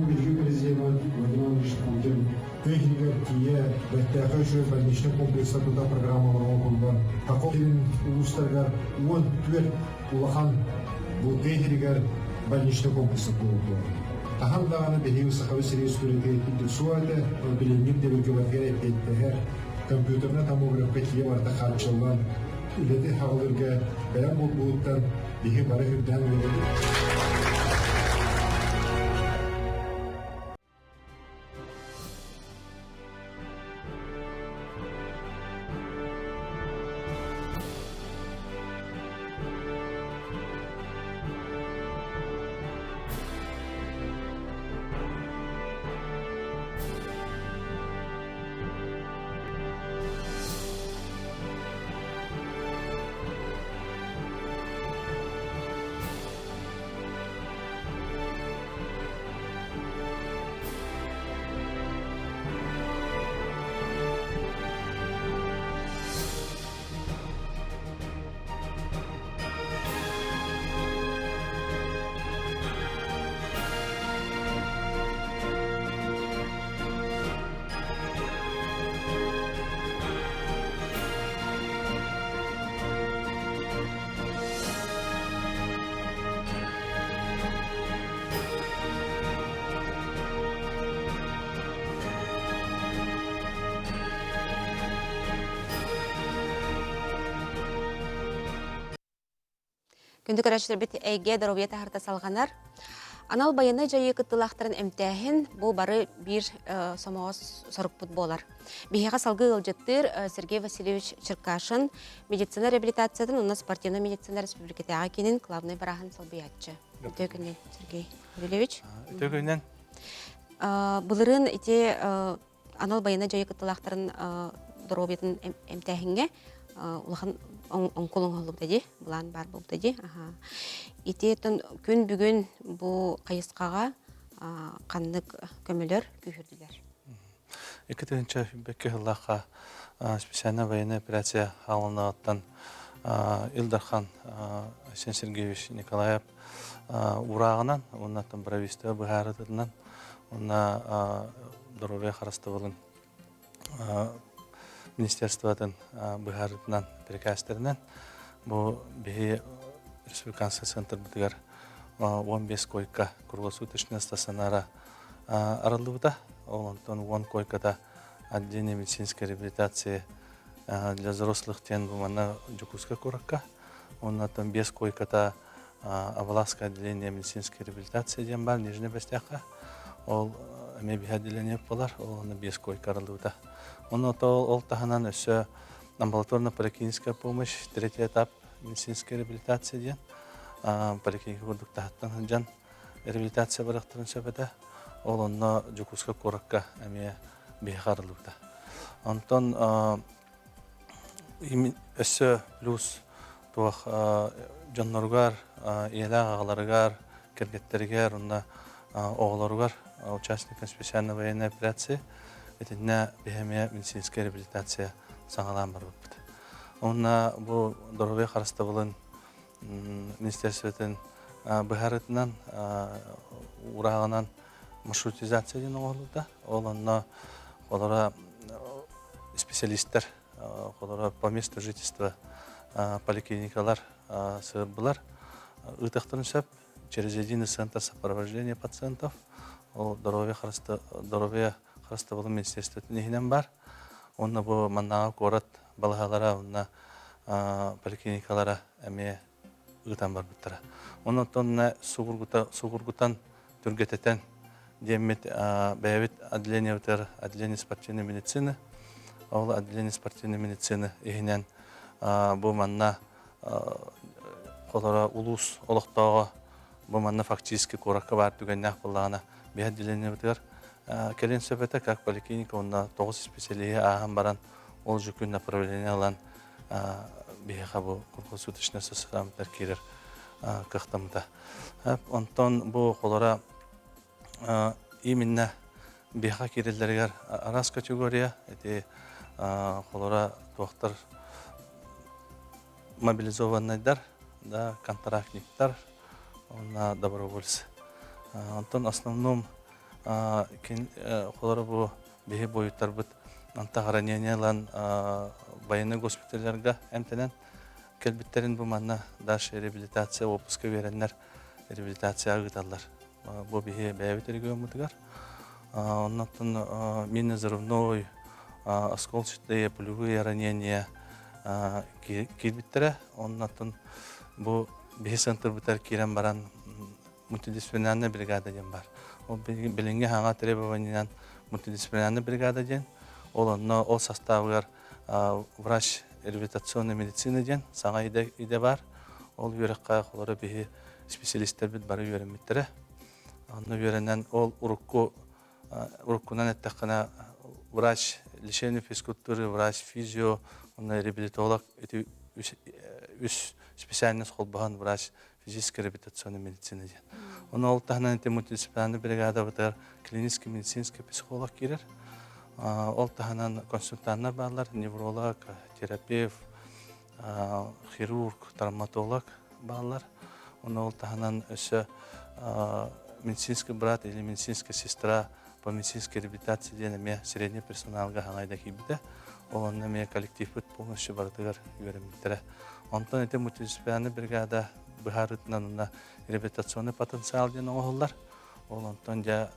Биһиги президент Владимир Владимирович Путин тыа иһигэр тиийэ бэртээхэй үчүгэй больничный комплекса тута программалар оҥоһуллан Саха сирин улуустарыгар 14 улахан бу тыа иһигэр больничный комплекса туруордулар. Таһан даҕаны биһиги Сахабыт сирин историятыгар суох этэ, билиҥҥи ирдэбилгэ эппиэттэһэр компьютернай томографка тиийэ барыта хааччыллан үлэти хаҕылырга бэлэм буолбуттан биһи бары үрдээн үөрэбит. Күндү көрөөччүлэрбит эйгэ доруобуйа таһарта салҕанар. Анал байыаннай дьайыы кыттыылаахтарын эмтээһин бу бары биир сомоҕо сорукпут буолар. Биһиэхэ салгыы ыалдьыттыыр Сергей Васильевич Черкашин медицина реабилитациятын уонна спортивнай медицина республикатааҕы киинин главнай бырааһын солбуйааччы. Үтүө күнүн, Сергей Васильевич. Үтүө күнүнэн. Былырыын ити анал байыаннай дьайыы кыттыылаахтарын доруобуйатын эмтээһиҥҥэ улахан оҥкул оҥоһуллубута дии, былаан баар буолбута дии. Ити күн бүгүн бу хайысхаҕа ханнык көмөлөр күүһүрдүлэр? 2002 сыллаахха специальная военная операция хаалыныгыттан Ил Дархан Айсен Сергеевич Николаев урааҕынан уонна правительство быһаарытынан уонна доруобуйа харыстабылын министерствотын быһаарытынан приказтарынан бу биһи республиканскай центрбытыгар 15 койка круглосуточная стационара арыллыбыта. Ол онтон 10 койката отделение медицинской реабилитации для взрослых диэн бу манна Дьокуускай куоракка. Оннуттан 5 койката Абалаское отделение медицинской реабилитации диэн баар Нижней Бэстээххэ. Ол эмиэ биһи отделение буолар, ол онно 5 койка арыллыбыта. Онно ол таһынан өссө амбулаторно-поликлиническая помощь, третий этап медицинская реабилитация диэн поликлиника курдук таһыттан сылдьан реабилитация барыахтарын сөп этэ. Ол онно Дьокуускай куоракка эмиэ биһиэхэ арыллыбыта. Онтон өссө плюс туох дьонноругар, ийэлээх аҕаларыгар, кэргэттэригэр уонна оҕолоругар участникам специальной военной операции итиннэ биһи эмиэ медицинскэй реабилитация саҥалаан барбыппыт. Уонна бу доруобуйа харыстабылын министерствотын быһаарытынан урааҕынан маршрутизация диэн оҥоһуллубута. Ол онно олоро специалисттэр олоро по месту жительства поликлиникалар сыырбылар ыытыахтарын сөп через единый центр сопровождения пациентов ол здоровье здоровье харыстабылын министерствотын иһинэн бар уонна бу маннааҕы куорат балаһалара уонна поликлиникалара эмиэ ыытан барбыттара. Онон судургутан түргэтэтэн диэммит бэйэбит отделениебытыгар отделение спортивной медицины, ол отделение спортивной медицины иһинэн бу манна холоро улуус олохтооҕо бу манна фактически куоракка баар түгэннээх буоллаҕына биһи отделениебытыгар кэлин сөп этэ как поликлиника уонна 9 специалиһи ааһан баран Ол же күн направление ылан биһиэхэ бу круглосуточный стационар киирэр кыахтаммыта. Онтон бу холора именно биһиэхэ киирэллэригэр араас категория ити холора туохтар мобилизованнайдар, да, контрактниктар, уонна добровольцы. Онтон основном холоро бу биһи буойуттарбыт антах ранение ылан военный госпиталларга эмтэнэн кэлбиттэрин бу манна дальше реабилитация отпуска биэрэннэр реабилитацияҕа ыыталлар. Бу биһи бэйэбит региоммутугар. Оннуттан минно-взрывной, осколчатые, пулевые ранения киирбиттэрэ. Оннуттан бу биһи центрбытар киирэн баран мультидисциплинарная бригада диэн бар. Ол билиҥҥи хаҥа требованиянан мультидисциплинарная бригада диэн. Ол онно ол составыгар врач реабилитационной медицины диэн саҥа идэ бар. Ол үөрэххэ холоро биһи специалистэрбит бары үөрэммиттэрэ. Онно үөрэнэн ол урукку уруккунан эттэххинэ врач лечебной физкультуры, врач физио, уонна реабилитолог ити үс специальность холбоһон врач физической реабилитационной медицина диэн. Оны ол таһынан ити мультидисциплинарный бригадабытыгар клинический медицинский психолог киирэр. Ол таһынан консультанттар бааллар, невролог, терапевт, хирург, травматолог бааллар. Оны ол таһынан өссө медицинский брат или медицинская сестра по медицинской реабилитации диэн эмиэ средний персоналга хаҥайда киирбитэ. Ол онно эмиэ коллективпыт полностью барытыгар үөрэммиттэрэ. Онтон ити мультидисциплинарный бригада быһаарыытынан уонна реабилитационный потенциал диэн оҥоһуллар. Ол онтон дьэ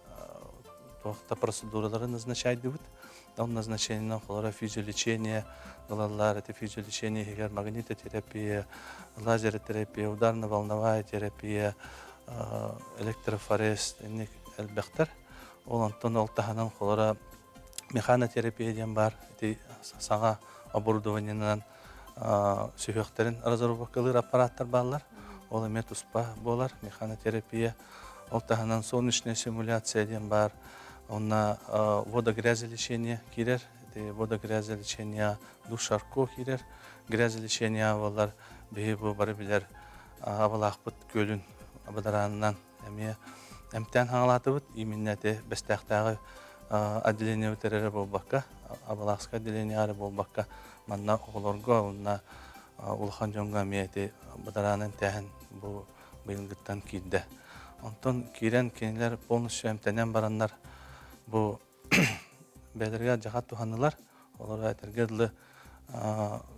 туох да процедуралары назначайдыбыт. Ол назначениенан холоро физиолечение ылаллар. Ити физиолечение иһигэр магнитотерапия, лазеротерапия, ударно-волновая терапия, электрофорез инник элбэхтэр. Ол онтон ол таһынан холоро механотерапия диэн бар. Ити саҥа оборудованиенан сүһүөхтэрин разработкалыыр аппараттар бааллар. Ол эмиэ туспа буолар механотерапия. Ол таһынан солнечная симуляция диэн бар. Онно водогрязелечение киирэр. Водогрязелечение душ Шарко киирэр. Грязелечение буолар биһи бу бары билэр абалаахпыт күөлүн абадараанынан эмиэ эмтээн хаҥалаатыбыт. Именно ити Бэстээхтээҕи отделениебыт эрэ буолбакка, Абалаахскай отделение эрэ буолбакка, манна оҕолорго уонна улахан дьоҥҥо эмиэ ити бадараан эмтээһин бу быйылгыттан киирдэ. Онтон киирэн кинилэр полностью эмтэнэн бараннар бу бэйэлэригэр дьаха туһаннылар. Олор этэргэ дылы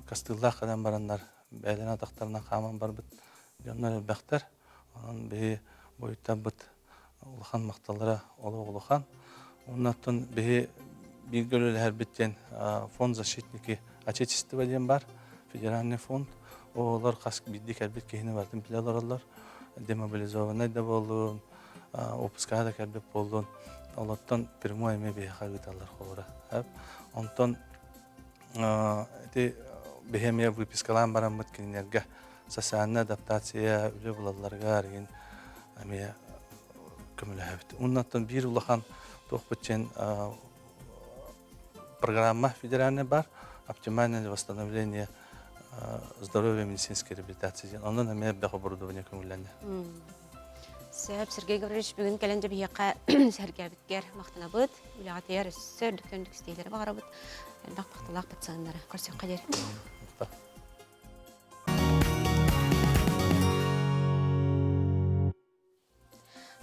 кастыыллаах кэлэн бараннар бэйэлэрин атахтарынан хааман барбыт дьоннор элбэхтэр. Онон биһи буойуттарбыт улахан махталлара олох улахан. Оннуттан биһи бииргэ үлэлэһэрбит диэн фонд защитники Отечества диэн бар, федеральный фонд. Оҕолор хас биирдии кэлбит киһини барытын билэ олороллор. Демобилизованнай да буоллун, отпускаҕа да кэлбит буоллун, олортон прямой эмиэ биһиэхэ ыыталлар холура. Онтон ити биһи эмиэ выпискалаан бараммыт кинилэргэ социальная адаптация үлэ булалларыгар игин эмиэ көмөлөһөбүт. Оннуттан биир улахан туохпут диэн программа федеральный бар оптимальное восстановление здоровья медицинской реабилитации диэн онон эмиэ элбэх оборудование көҥүллэннэ. Сөп, Сергей Гаврильевич бүгүн кэлэн дьэбиһиэхэ сэргээбиккэр махтанабыт. Үлэҕитигэр өссө үрдүктэн үрдүк ситиһиилэри баҕарабыт. Элбэх махталаах пациеннары көрсүөххэ диэри.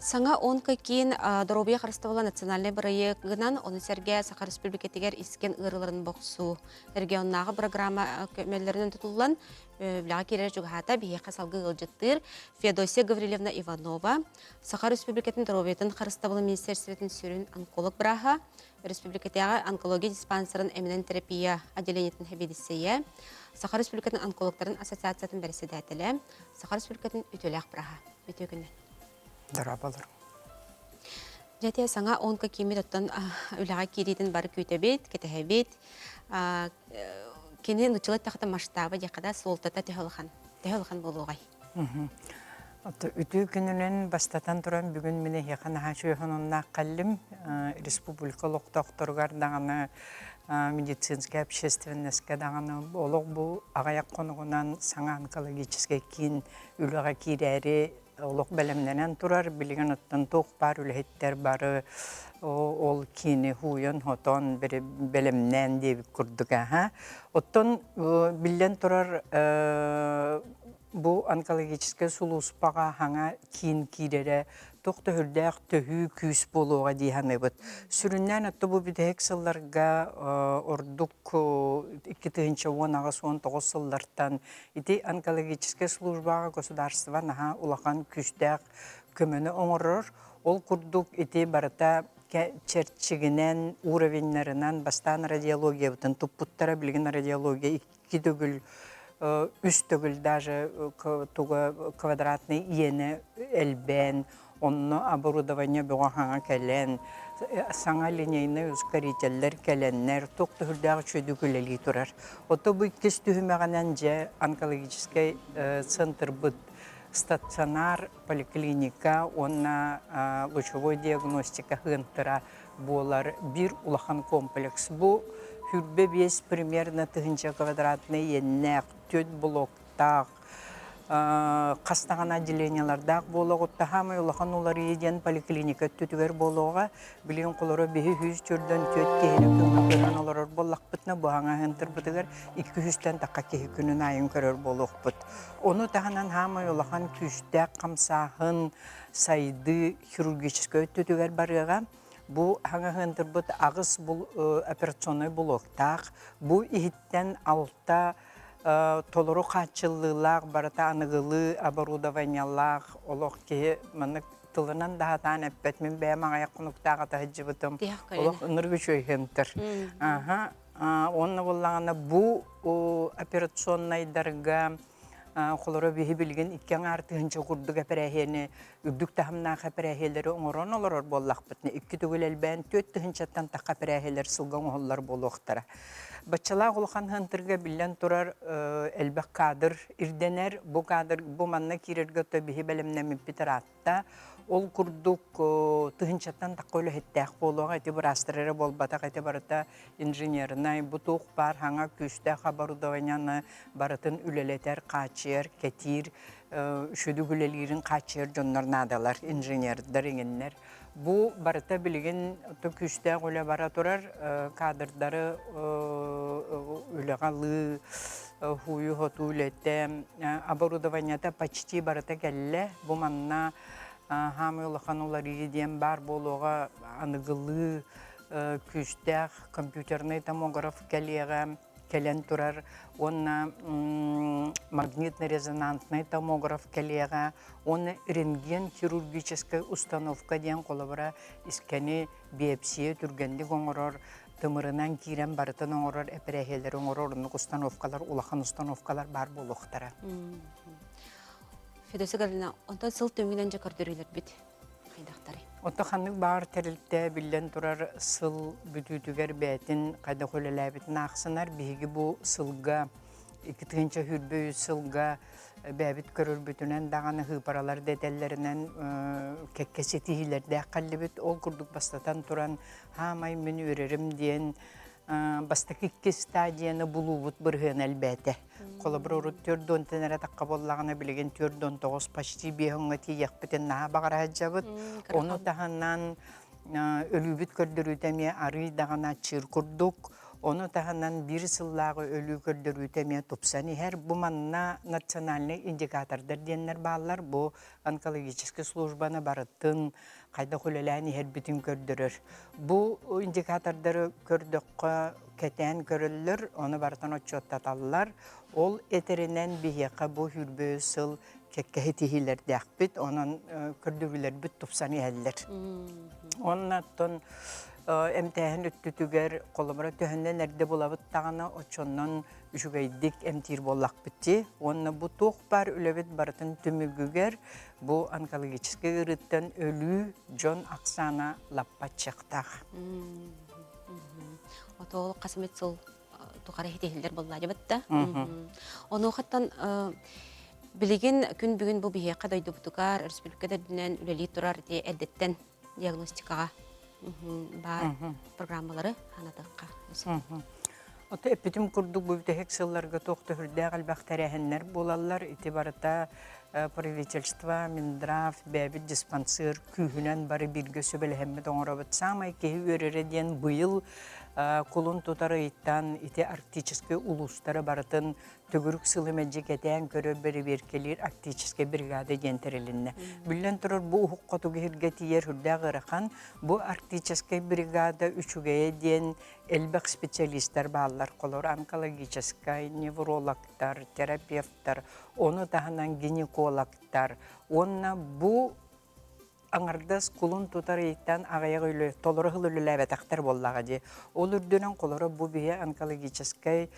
Саҥа онко киин доруобуйа харыстабыла национальнай бырайыагынан, ону сэргэ Саха Республикатыгар искэн ыарыыларын бохсуу регионнааҕы программа көмөлөрүнэн тутуллан, үлэҕэ киирэр чугаһаата биһиэхэ салгыы ыалдьыттыыр Феодосия Гаврильевна Иванова, Саха Республикатын доруобуйатын харыстабылын министерствотын сүрүн онколог бырааһа, Республикатааҕы онкология диспансерын эминэн терапия отделениетын сэбиэдиссэйэ, Саха Республикатын онкологтарын ассоциациятын бэрэссэдээтэлэ, Саха Республикатын үтүөлээх бырааһа. Үтүө күнүнэн. Дорооболор. Дьэ, саҥа онко кииммит оттон үлэҕэ киириитин бары күүтэбит, кэтэһэбит. Кини нуччалыы эттэххэ масштаба диэххэ да суолтата төһө улахан, төһө улахан буолуоҕай? Үтүө күнүнэн бастатан туран бүгүн мин эһиэхэ наһаа үчүгэй сонуннаах кэллим. Республика олохтоохторугар даҕаны, Медицинскэй общественноска даҕаны олох бу аҕыйах хонугунан саҥа онкологическай киин үлэҕэ киирээри олох бэлэмнэнэн турар. Билигин оттон туох баар үлэһиттэр бары ол киини хууйан-хотон бэлэмнээн диэбит курдук аха. Оттон биллэн турар бу онкологическай сулууспаҕа хаҥа киин киирэрэ туох төһүрдээх төһүү күүс буолуоҕа дии саныыбыт. Сүрүннээн отто бу бүтэһик сылларга ордук 2018-19 сыллартан ити онкологическай службаҕа государство наһаа улахан күүстээх көмөнү оҥорор. Ол курдук ити барыта чэрчигинэн, уровеннарынан бастаан радиологиябытын туппуттара, билигин радиология икки төгүл үс төгүл даже туга квадратный иэнэ элбээн, онно оборудование бөҕө хаҥа кэлэн, саҥа линейный ускорителлэр кэлэннэр, туох төһүрдээх үчүгэйдик үлэлии турар. Ото бу иккис түһүмэҕинэн дьэ онкологическай центрбыт стационар, поликлиника уонна лучевой диагностика хыантыра буолар биир улахан комплекс. Бу 25 примерно тыһыынча квадратный иэннээх, түөрт блоктаах, хас даҕаны отделениелардаах буолуоҕутта хаамай улахан уларыйыы диэн поликлиника өттүтүгэр буолуоҕа. Билигин холоро биһи 144 киһини күҥҥэ көрөн олорор буоллахпытына, бу аҥаһыантырбытыгар 200-тэн тахха киһи күнүн аайын көрөр буолуохпут. Ону таһынан хаамай улахан күүстээх хамсааһын, сайдыы хирургическай өттүтүгэр барыаҕа. Бу хаҥаһыантырбыт аҕыс операционнай блоктаах. Бу иһиттэн алта толору хааччыллыылаах, барыта аныгылыы оборудованиелаах олох киһи маннык тылынан да сатаан эппэт. Мин бэйэм аҕыйах хонуктаах атаһыдьыбытым. Олох ынырык үчүгэйхэнтэр. Аха. Уонна буоллаҕына бу операционнайдарга Холоро биһи билигин икки аҥаар тыһыынча курдук эпэрээһийэни үрдүк таһымнаах эпэрээһийэлэри оҥорон олорор буоллахпытына, икки төгүл элбээн 4 тыһыынчаттан тахха эпэрээһийэлэр сылга оҥоһуллар буолуохтара. Баччалаах улахан хантырга биллэн турар элбэх кадр ирдэнэр. Бу кадр бу манна киирэргэ то биһи бэлэмнэммиппит ыраатта. Ол курдук тыһыынчаттан тахха үлэһиттээх буолуоҕа, ити быраастар эрэ буолбатах, ити барыта инженернай, бу туох баар хаҥа күүстээх оборудованиены барытын үлэлэтэр, хааччыйар, кэтиир, үчүгү үлэлиирин хааччыйар дьоннор наадалар, инженердэр иҥиннэр. Бу барыта билигин күүстээх үлэ бара турар, кадрдары үлэҕэ ылыы, хууйу-хотуу үлэтэ, оборудованиета почти барыта кэллэ. Бу манна хаамыы улахан уларыйыы диэн баар буолуоҕа, аныгылыы күүстээх компьютерный томограф кэлиэҕэ, кэлэн турар уонна магнитно-резонансный томограф кэлиэҕэ уонна рентген хирургическай установка диэн холобура искэни биопсия түргэнник оҥорор тымырынан киирэн барытын оҥорор эпэрээһийэлэри оҥорор оннук установкалар улахан установкалар баар буолуохтара. Федосия Гавриловна, онтон сыл түмүгүнэн дьэ көрдөрүүлэрбит хайдахтарый? Отто ханнык баар тэрилтэ биллэн турар сыл бүтүүтүгэр бэйэтин хайдах үлэлээбитин аахсынар. Биһиги бу сылга 2023 сылга бэйэбит көрөрбүтүнэн даҕаны хыыпаралар дэтэллэринэн кэккэ ситиһиилэрдээх кэллибит. Ол курдук бастатан туран хаамай мин үөрэрим диэн бастакы икки стадияны булуубут бырыһыана элбээтэ. Холобур, урут 4 уонтан эрэ тахха буоллаҕына, билигин 49 почти биэһуҥҥа тиийиэхпитин наһаа баҕара сылдьабыт. Ону таһынан өлүүбүт көрдөрүүтэ эмиэ арыый даҕаны аччыыр курдук. Ону таһынан биир сыллааҕы өлүү көрдөрүүтэ эмиэ тупсан иһэр. Бу манна национальнай индикатордар диэннэр бааллар. Бу онкологическай службаны барытын хайдах үлэлээн иһэрбитин көрдөрөр. Бу индикатордары көрдөххө, кэтээн көрөллөр, ону барытын отчуоттаталлар. Ол этэринэн биһиэхэ бу хүрбө сыл кэккэ ситиһиилэрдээхпит, онон көрдөрүүлэрбит тупсан иһэллэр. Онно оттон эмтээһин өттүтүгэр холобура төһөннөн эрдэ булабыт даҕаны оччоннон үчүгэйдик эмтиир буоллахпыт дии. Уонна бу туох баар үлэбит барытын түмүгүгэр бу онкологическай ыарыыттан өлүү дьон ахсаана лаппа аччыктаах. Отол хас эмит сыл тухары хитиһиллэр буоллаадьабыт да. Онуохаттан билигин күн бүгүн бу биһиэхэ дойдубутугар республика үрдүнэн үлэлии турар ити эрдэттэн диагностикаҕа. Баар программалары анатыахха. Ото эппитим курдук бу бүтэһик сылларга туох төһүрдээх элбэх тэрээһиннэр буолаллар. Ити барыта правительство, Минздрав, бэйэбит диспансер күүһүнэн бары бииргэ сүбэлэһэммит оҥоробут. Саамай киһи үөрэрэ диэн быйыл кулун тутар ыйтан ити арктическай улуустары барытын төгүрүк сылы мэлдьи кэтээн көрөр бэрэбиэркэлиир арктическай бригада диэн тэрилиннэ. Биллэн турар, бу уһук хотугу сиргэ тиийэр сүрдээх ыарахан. Бу арктическай бригада үчүгэйэ диэн элбэх специалистар бааллар. Холобур, онкологическай, неврологтар, терапевтар, ону таһынан гинекологтар. Уонна бу аҥардас кулун тутар ыйтан аҕыйах үлэ толору сыл үлэлээбэтэхтэр буоллаҕа дии. Ол үрдүнэн холоро бу биһи онкологическай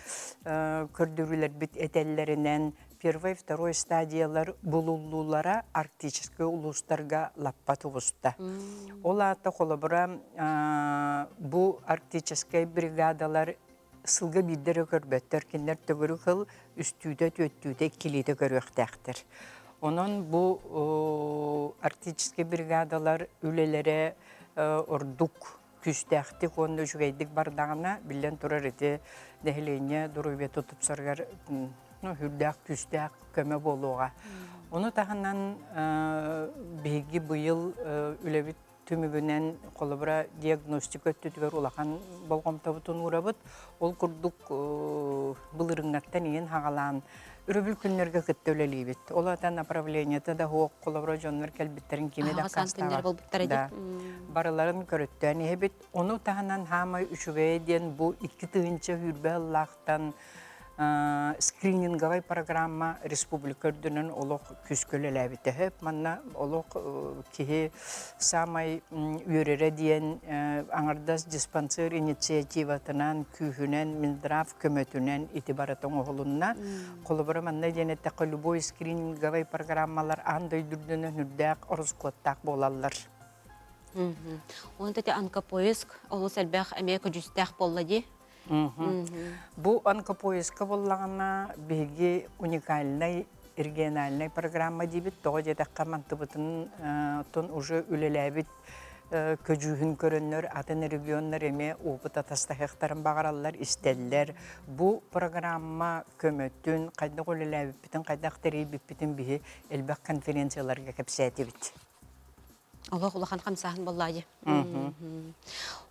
көрдөрүүлэрбит этэллэринэн первой, второй стадиялар булуллуулара арктическай улуустарга лаппа тубуста. Ол аата холобура бу арктическай бригадалар сылга биирдэ эрэ көрбөттөр, кинилэр төгүрүк сыл үстүүтэ, түөттүүтэ, иккилиитэ көрүөхтээхтэр. Онон бу арктическай бригадалар үлэлэрэ ордук күүстээхтик уонна үчүгэйдик бардаҕына, биллэн турар ити нэһилиэнньэ доруобуйата тупсарыгар ну, сүрдээх күүстээх көмө буолуоҕа. Ону таһынан биһиги быйыл үлэбит түмүгүнэн холобура диагностика өттүтүгэр улахан болҕомтобутун уурабыт. Ол курдук былырыҥҥаттан иһин хаҕалаан өрөбүл күннэргэ кытта үлэлиибит. Ол ата направлениета да суох, холобура дьоннор кэлбиттэрин кими да аккаастаабат. Барыларын көрөттөөн иһэбит. Ону таһынан хаамай үчүгэйэ диэн бу 2020 сыллаахтан скрининговай программа республика үрдүнэн олох күүскэ үлэлээбитэ сөп. Манна олох киһи саамай үөрэрэ диэн аҥардас диспансер инициативатынан, күүһүнэн, Минздрав көмөтүнэн ити барыта оҥоһулунна. Холобура манна диэн эттэххэ, любой скрининговай программалар аан дойду үрдүнэн үрдээх ороскуоттаах буолаллар. Онон ити онкопоиск олус элбэх эмиэ көдьүүстээх буолла дии. Бу онкопоиска буоллаҕына биһиги уникальнай региональнай программа диибит. Тоҕо диэтэххэ мантыбытын тун уже үлэлээбит көдьүүһүн көрөннөр атын регионнар эмиэ опыт атастаһыахтарын баҕараллар, истэллэр. Бу программа көмөтүн, хайдах үлэлээбиппитин, хайдах тэрийбиппитин биһи элбэх конференцияларга кэпсээтибит. Олох улахан хамсааһын буолла дии.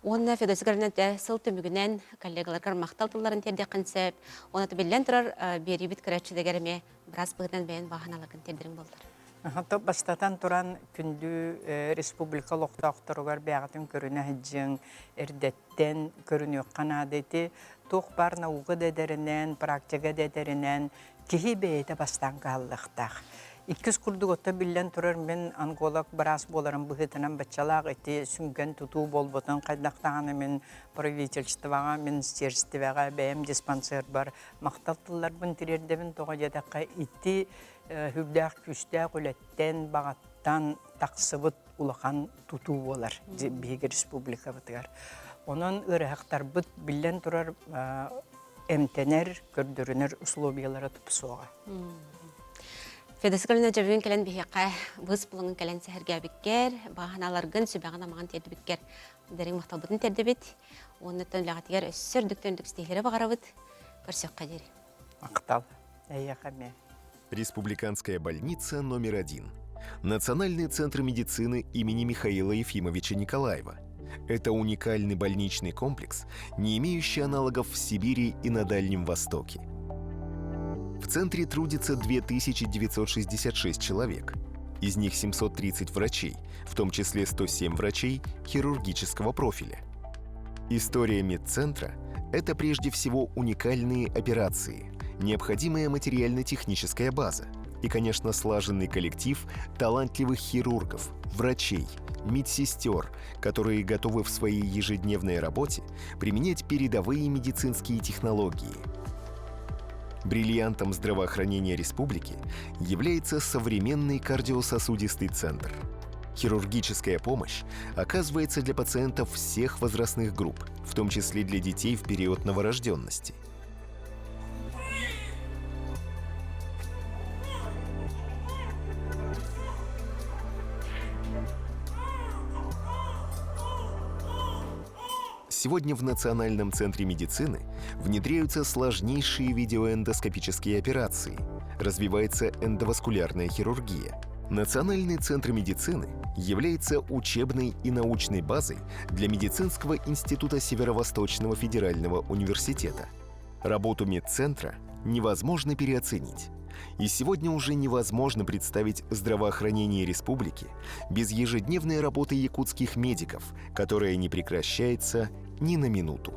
Уонна Федосия Гавриловна сыл түмүгүнэн коллегаларгар махтал тылларын тиэрдиэххин сөп. Уонна биллэн турар биэриибит көрөөччүлэригэр эмиэ быраас быһыытынан бэйэн бааһыналаргын тиэрдэриҥ буоллар. Ото бастатан туран күндү республика олохтоохторугар бэйэҕитин көрүнэ сылдьыҥ, эрдэттэн көрүнүөххэ наада ити туох баар наука да эдэринэн, практика да эдэринэн киһи бэйэтэ бастаан кыһаллыахтаах. Иккис курдук отто биллэн турар мин онколог быраас буоларым быһыытынан баччалаах ити сүҥкэн тутуу буолбутун хайдах даҕаны мин правительствоҕа, министерствоҕа, бэйэм диспансербар махтал тылларбын тириэрдэбин тоҕо диэтэххэ ити сүрдээх күүстээх үлэттэн, баҕаттан тахсыбыт улахан тутуу буолар биһиги республикабытыгар. Онон ыарыһахтарбыт биллэн турар эмтэнэр, көрдөрүнэр условиялара тупсуоҕа. Федосия Галина дьэбүгүн кэлэн биһиэхэ быыс булаҥын кэлэн сэһэргээбиккэр, бааһыналаргын, сүбэҕин-амаҕын тиэрдибиккэр дириҥ махталбытын тиэрдэбит. Уонна үлэҕитигэр өссө үрдүктэн үрдүк ситиһиилэри баҕарабыт. Көрсүөххэ диэри. Махтал. Эйиэхэ эмиэ. Республиканская больница номер один. Национальный центр медицины имени Михаила Ефимовича Николаева. Это уникальный больничный комплекс, не имеющий аналогов в Сибири и на Дальнем Востоке. В центре трудится 2966 человек. Из них 730 врачей, в том числе 107 врачей хирургического профиля. История медцентра – это прежде всего уникальные операции, необходимая материально-техническая база и, конечно, слаженный коллектив талантливых хирургов, врачей, медсестер, которые готовы в своей ежедневной работе применять передовые медицинские технологии. Бриллиантом здравоохранения республики является современный кардиососудистый центр. Хирургическая помощь оказывается для пациентов всех возрастных групп, в том числе для детей в период новорожденности – Сегодня в Национальном центре медицины внедряются сложнейшие видеоэндоскопические операции, развивается эндоваскулярная хирургия. Национальный центр медицины является учебной и научной базой для Медицинского института Северо-Восточного федерального университета. Работу медцентра невозможно переоценить. И сегодня уже невозможно представить здравоохранение республики без ежедневной работы якутских медиков, которая не прекращается ни на минуту.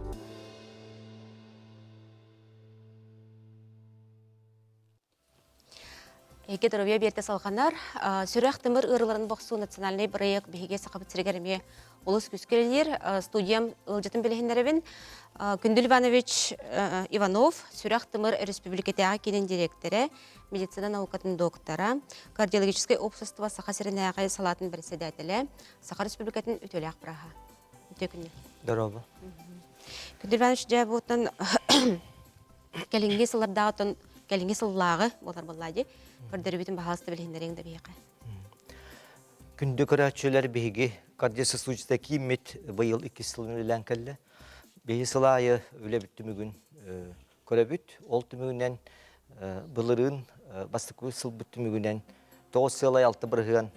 Эйгэ доруобуйа биэрдэ салҕанар. Сүрэх тымыр ыарыыларын бохсуу национальнай бырайыак биһиги Сахабыт сиригэр эмиэ олус күүскэ үлэлиир. Студиям ыалдьытын билиһиннэрэбин. Күндүл Иванович Иванов, сүрэх тымыр өрөспүүбүлүкэтээҕи киинин дириэктэрэ, медицина наукатын доктора, кардиологическай общество Саха сиринээҕи салаатын бэрэссэдээтэлэ, Саха Республикатын үтүөлээх бырааһа. Үтүө күннүк. Здорово. Күндүл Иванович, дьэ буутан кэлиҥҥи сыллардааҕы кэлиҥҥи сыллааҕы буолар буоллаа дии көрдөрүүбүтүн баһаалыста билиһиннэриэҥ да биһиэхэ. Күндү көрөөччүлэр биһиги кардиососудистая кииммит быйыл иккис сылын үлэлээн кэллэ. Биһи сыл аайы үлэбит түмүгүн көрөбүт. Ол түмүгүнэн былырыын бастакы сылбыт түмүгүнэн 9,6 бырыһыан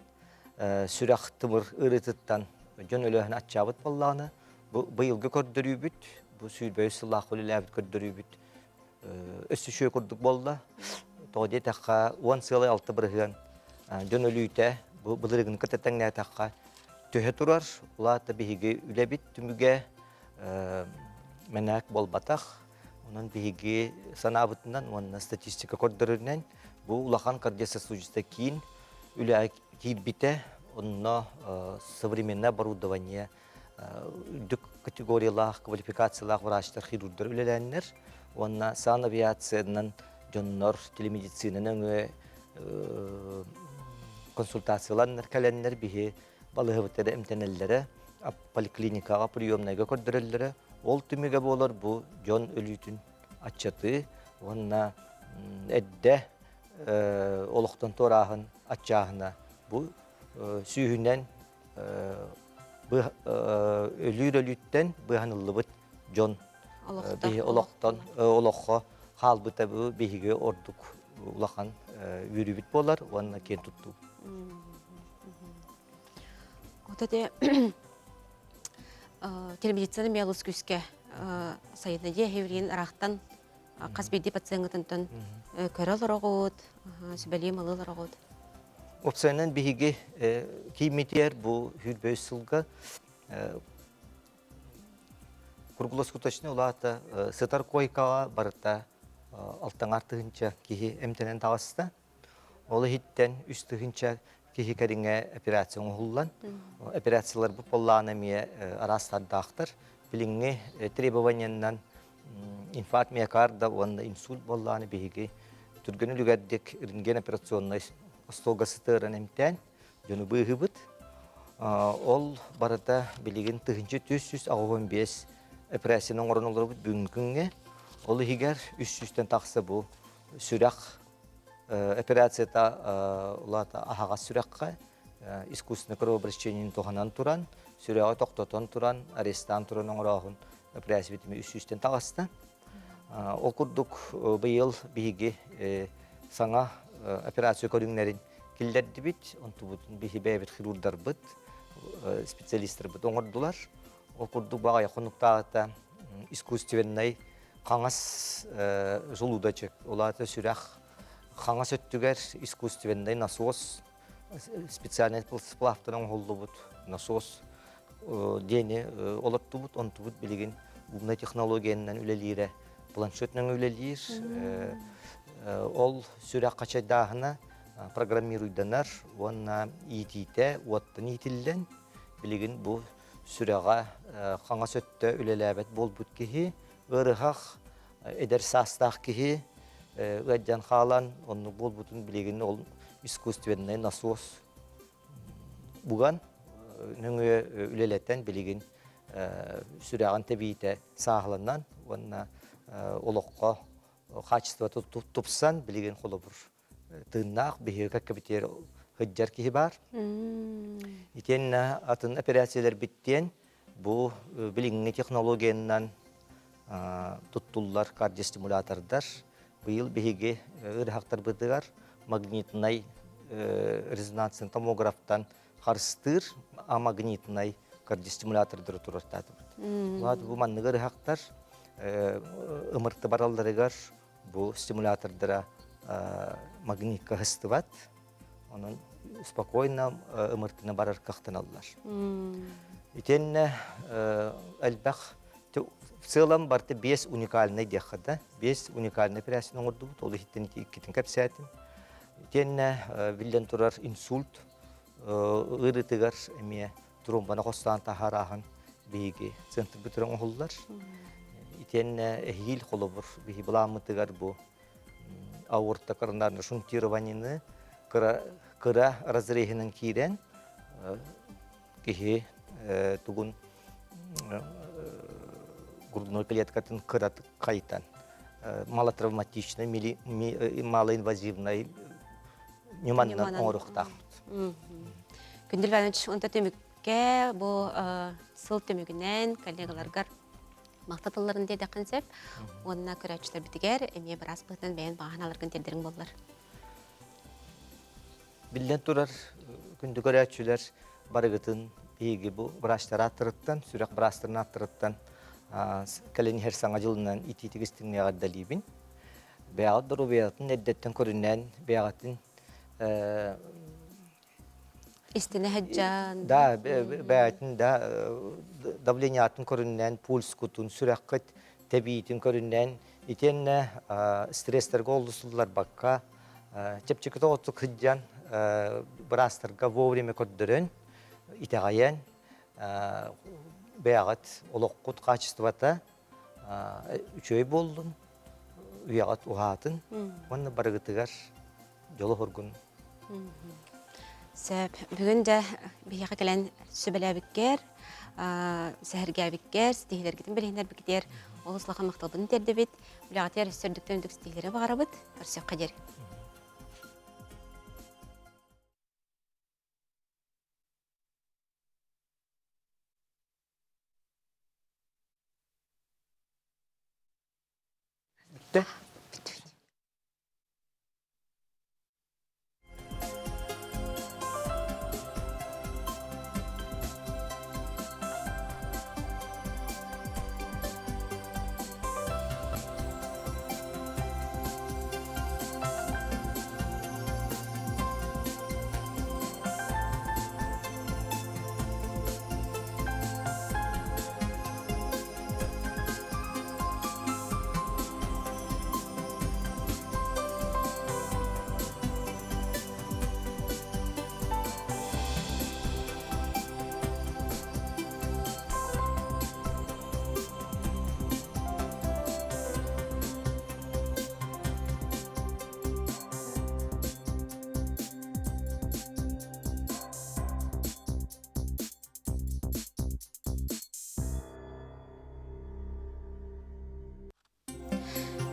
сүрэх тымыр ыарыытыттан дьон өлөөһүн аччаабыт буоллаҕына, Бу быйылгы көрдөрүүбүт, бу сүүрбэһис сыллаах үлэлээбит көрдөрүүбүт өссө үчүгэй курдук буолла. Тоҕо диэтэххэ, 10,6 бырыһыан дьон өлүүтэ бу былырыыгыны кытта тэҥнээтэххэ төһө турар, улаата биһиги үлэбит түмүгэ мэнээк буолбатах. Онон биһиги санаабытынан уонна статистика көрдөрөрүнэн бу улахан кардиососудистая киин үлэҕэ киирбитэ, онно современное оборудование үрдүк категориялаах, квалификациялаах врачтар, хирурдар үлэлээннэр уонна санавиациянан дьоннор телемедицина нөҥүө консультацияланнар кэлэннэр биһи балыыһабыттара эмтэнэллэрэ, поликлиникаҕа приемнайга көрдөрөллөрө. Ол түмүгэ буолар бу дьон өлүүтүн аччатыы уонна эрдэ олохтон туорааһын аччааһына бу сүүһүнэн өлүүр өлүүттэн быыһаныллыбыт дьон олохтон олоххо хаалбыта бу биһиги ордук улахан үөрүүбүт буолар уонна киэн туттуу. Вот эти телемедицина миэлус күүскэ сайынна дии эһиилиин ыраахтан хас биирдии пациеҥҥытынтан көрө олороҕут, сүбэлии малы олороҕут. Опсайынан биһиги кииммитигэр бу 25 сылга круглосуточный улаата сытар койкаҕа барыта алтаҥар тыһынча киһи эмтэнэн таҕыста. Ол иһиттэн үс тыһынча киһи кэриҥэ операция оҥоһуллан, операциялар бу поллаана эмиэ араастардаахтар. Билиҥҥи требованиянан инфаркт миокарда уонна инсульт буоллаҕына биһиги түргэн үлүгэрдик рентген операционнай остуолга сытыаран эмтээн дьону быыһыыбыт. Ол барыта билигин 1485 операцияны оҥорон олоробут бүгүҥҥү күҥҥэ. Ол иһигэр 300-тэн тахса бу сүрэх операцията улаата аһаҕас сүрэххэ искусственное кровообращениены туһанан туран, сүрэҕи тохтотон туран, арестаан туран оҥорооһун операция үс сүүстэн таҕыста. Ол курдук быйыл биһиги саҥа операция көрүҥнэрин киллэрдибит. Онтубутун биһи бэйэбит хирурдарбыт, специалистарбыт оҥордулар. Ол курдук баҕайы хонуктааҕыта искусственнай хаҥас желудочек, ол аата сүрэх хаҥас өттүгэр искусственнай насос специальный сплавтан оҥоһуллубут насос диэни олортубут, онтубут билигин умная технологиянан үлэлиирэ, планшетынан үлэлиир. Ол сүрэх хачайдааһына программируйданар уонна иитиитэ уоттан иитиллэн билигин бу сүрэҕэ хаҥас өттө үлэлээбэт буолбут киһи ыарыһах эдэр саастаах киһи ыалдьан хаалан оннук буолбутун билигин ол искусственный насос буган нөҥүө үлэлэтэн билигин сүрэҕин тэбиитэ сааһыланан уонна олоххо хаачыстыбата тупсан билигин холобур тыыннаах биһиги кэккэбитигэр сылдьар киһи баар. Итиэннэ атын операцияларбыт диэн. Бу билиҥҥи технологиянан туттуллар кардиостимулятордар. Быйыл биһиги ыарыһахтарбытыгар магнитнай резонансный томографтан харыстыыр амагнитнай кардиостимулятордары турартаатыбыт. Улаат бу манныгы ыарыһахтар ымырты баралларыгар бу стимулятордара магнитка хыстыбат. Онон спокойно ымыртына барар кыахтаналлар. Итиэннэ элбэх в целом барыта биэс уникальнай диэххэ да, биэс уникальнай операцияны оҥордубут, ол иһиттэн иккитин кэпсээтим. Итиэннэ биллэн турар инсульт ыарыытыгар эмиэ тромбаны хостоон таһаарааһын биһиги центрбытыгар оҥоһуллар. Итиэннэ эһиил холобур биһи былааммытыгар бу аорта коронарный шунтированиены кыра, кыра разреһинэн киирэн киһи тугун грудной клеткатын кыратык хайтан малотравматичный, малоинвазивный ньыманнан оҥоруохтаахпыт. Күндүл Иванович, онто түмүккэ бу сыл түмүгүнэн коллегаларгар махта тылларын диэтэххин сөп. Уонна көрөөччүлэрбитигэр эмиэ быраас быһыытынан бэйэн баҕаһын аларгын тиэрдэриҥ буоллар. Биллэн турар, күндү көрөөччүлэр барыгытын биһиги бу врачтар ааттарыттан, сүрэх быраастарын ааттарыттан кэлин иһэр саҥа дьылынан итиитик истиҥник эҕэрдэлиибин. Бэйэҕит доруобуйаҕытын эрдэттэн көрүнэн, бэйэҕитин Истинэ сылдьан. Да, бэйэтин да давлениятын көрүнэн, пульскутун, сүрэххит тэбиитин көрүнэн, итиэннэ стресстэргэ олусулларбакка, чэпчэки тоҕотук сылдьан, быраастарга вовремя көрдөрөн, итэҕэйэн, бэйэҕит олоххут хаачыстыбата үчүгэй буоллун, үйэҕит уһаатын уонна барыгытыгар дьолу-хоргун. Сөп. Бүгүн дьэ биһиэхэ кэлэн сүбэлээбиккэр, сэһэргээбиккэр, ситиһиилэргитин билиһиннэрбиккитигэр олус улахан махталбытын тиэрдэбит. Үлэҕитигэр өссө үрдүктэн үрдүк ситиһиилэри баҕарабыт. Көрсүөххэ диэри. Бүттэ.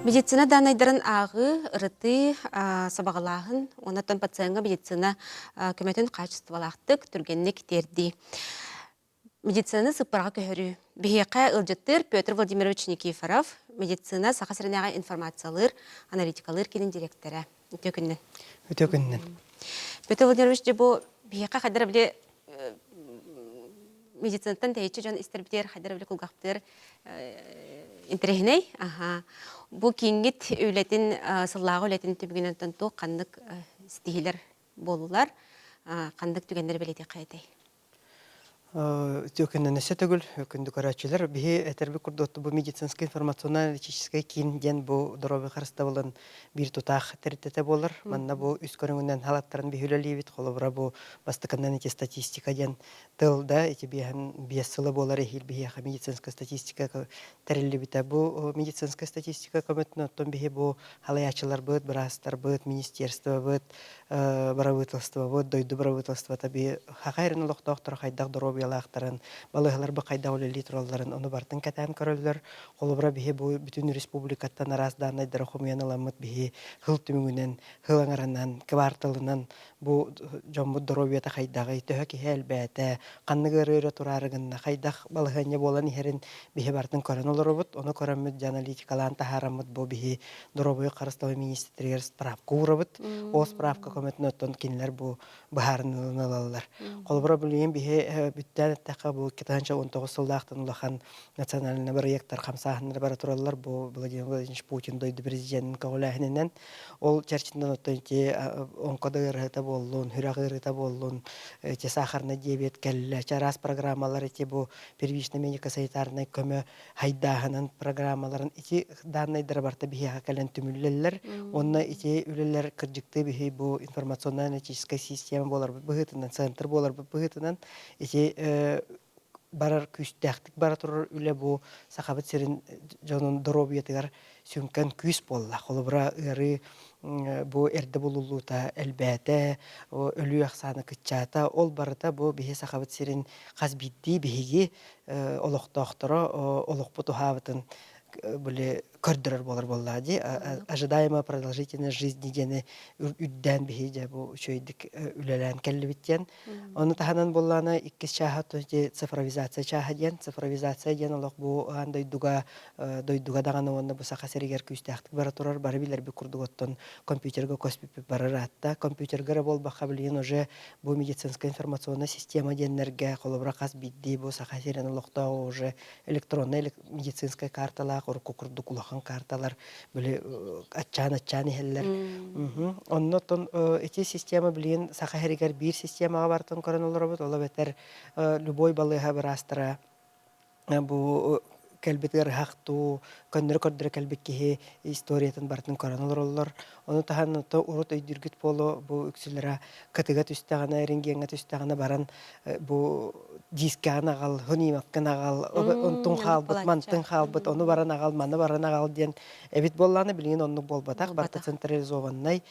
Медицина даанайдарын ааҕыы, ырытыы, сабаҕалааһын уонна пациеҥҥа медицина көмөтүн хаачыстыбалаахтык, түргэнник тиэрдии. Медицинаны сыппараҕа көһөрүү. Биһиэхэ ыалдьыттыыр Петр Владимирович Никифоров, медицина Саха сиринээҕи информациялыыр, аналитикалыыр киинин дириэктэрэ. Үтүө күнүнэн. Үтүө күнүнэн. Петр Владимирович, дьэ бу биһиэхэ хайдара били медицинаттан тэйиччи дьон истэрбитигэр хайдара били кулгаахтыыр интэриэһинэй. Аха. Бу кииҥҥит үлэтин, сыллааҕы үлэтин түмүгүнэн туох ханнык ситиһиилэр буоллулар, ханнык түгэннэри бэлиэтиэххэ этэй? Үтүөкүннэнэсэ төгүл күндү көрөөччүлэр, биһи этэрбит курдук бу медицинскэй информационно-аналитическай киин диэн бу доруобуйа харыстабылын биир тутаах тэрилтэтэ буолар. Манна бу үс көрүҥүнэн халаттарын биһи үлэлиибит. Холобура бу бастакынан ити статистика диэн тыл да ити биэһэн биэс сыла буолар эһиил биһиэхэ медицинскэй статистика тэриллибитэ. Бу медицинскэй статистика көмөтүнэн оттон биһи бу халайааччыларбыт, быраастарбыт, министерствобыт, бырабыыталыстыбабыт, дойду бырабыыталыстыбата би хаха эрин олохтоохторо хайдах доруобуйалаахтарын, балыыһаларбыт хайдах үлэлии туралларын ону барытын кэтээн көрөллөр. Холобура биһи бу бүтүн республикаттан араас дааннайдары хомуйан ыламмыт биһи хыл түмүгүнэн, хыл аҥарынан, кыбаарталынан бу дьоммут доруобуйата хайдаҕый, төһө киһи элбээтэ, ханнык ыарыы өрө тураары гынна, хайдах балаһыанньа буолан иһэрин биһи барытын көрөн олоробут. Ону көрөммүт дьэ аналитикалаан таһаараммыт бу биһи доруобуйа харыстабыл министригэр справка уурабыт. Ол справка көмөтүнэн оттон кинилэр бу быһаарыныыны ылаллар. Холобура, билигин биһи бүттээн эттэххэ, бу 2019 сыллаахтан улахан национальный бырайыактар хамсааһыннара бара тураллар. Бу Владимир Владимирович Путин дойду президенин көҕүлээһининэн. Ол чэрчитинэн оттон ити онко да ыарыыта буоллун, сүрэх ыарыыта буоллун, ити сахарный диабет кэллэ, чараас программалар ити бу первичный медико-санитарнай көмө хайдааһынын программаларын ити данныйдара барыта биһиэхэ кэлэн түмүллэллэр. Уонна ити үлэлэр кырдьыктыы биһи бу информационно-аналитическай система буоларбыт быһыытынан, центр буоларбыт быһыытынан ити барар күүстээхтик бара турар үлэ бу Сахабыт сирин дьонун доруобуйатыгар сүҥкэн күүс буолла. Холобура, ыарыы бу эрдэ булуллуута элбээтэ, өлүү ахсаана кыччаата. Ол барыта бу биһи Сахабыт сирин хас биирдии биһиги олохтоохторо олохпут уһаабытын были көрдөрөр буолар буоллаа дии. Ожидаемая продолжительность жизни диэни үрдээн биһи дьэ бу үчүгэйдик үлэлээн кэллибит диэн. Ону таһынан буоллаана иккис чааһа цифровизация чааһа диэн. Цифровизация диэн олох бу аан дойдуга дойдуга даҕаны уонна бу Саха сиригэр күүстээхтик бара турар бары билэрбит курдук оттон компьютерга көспүппүт барар аатта. Компьютерга эрэ буолбакка билигин уже бу медицинская информационная система диэннэргэ холобура хас биирдии бу Саха сирин олохтооҕо уже электронная медицинская карталаах урукку курдук улахан карталар били аччаан-аччаан иһэллэр. Онно оттон ити система билигин Саха сиригэр биир системаҕа барытын көрөн олоробут. Ол эбэтэр любой балыыһа быраастара бу кэлбит ыарыһах дуу, көннөрү-көрдөрө кэлбит киһи историятын барытын көрөн олороллор. Ону таһынан то урут өйдүүргүт буолуо бу үксүлэрэ кытыга түстэҕинэ, рентгеҥҥэ түстэҕинэ баран бу дискэҕин аҕал, хунимаккын аҕал, онтун хаалбыт, мантын хаалбыт, ону баран аҕал, маны баран аҕал диэн эбит буоллаҕына билигин оннук буолбатах. Барыта централизованнай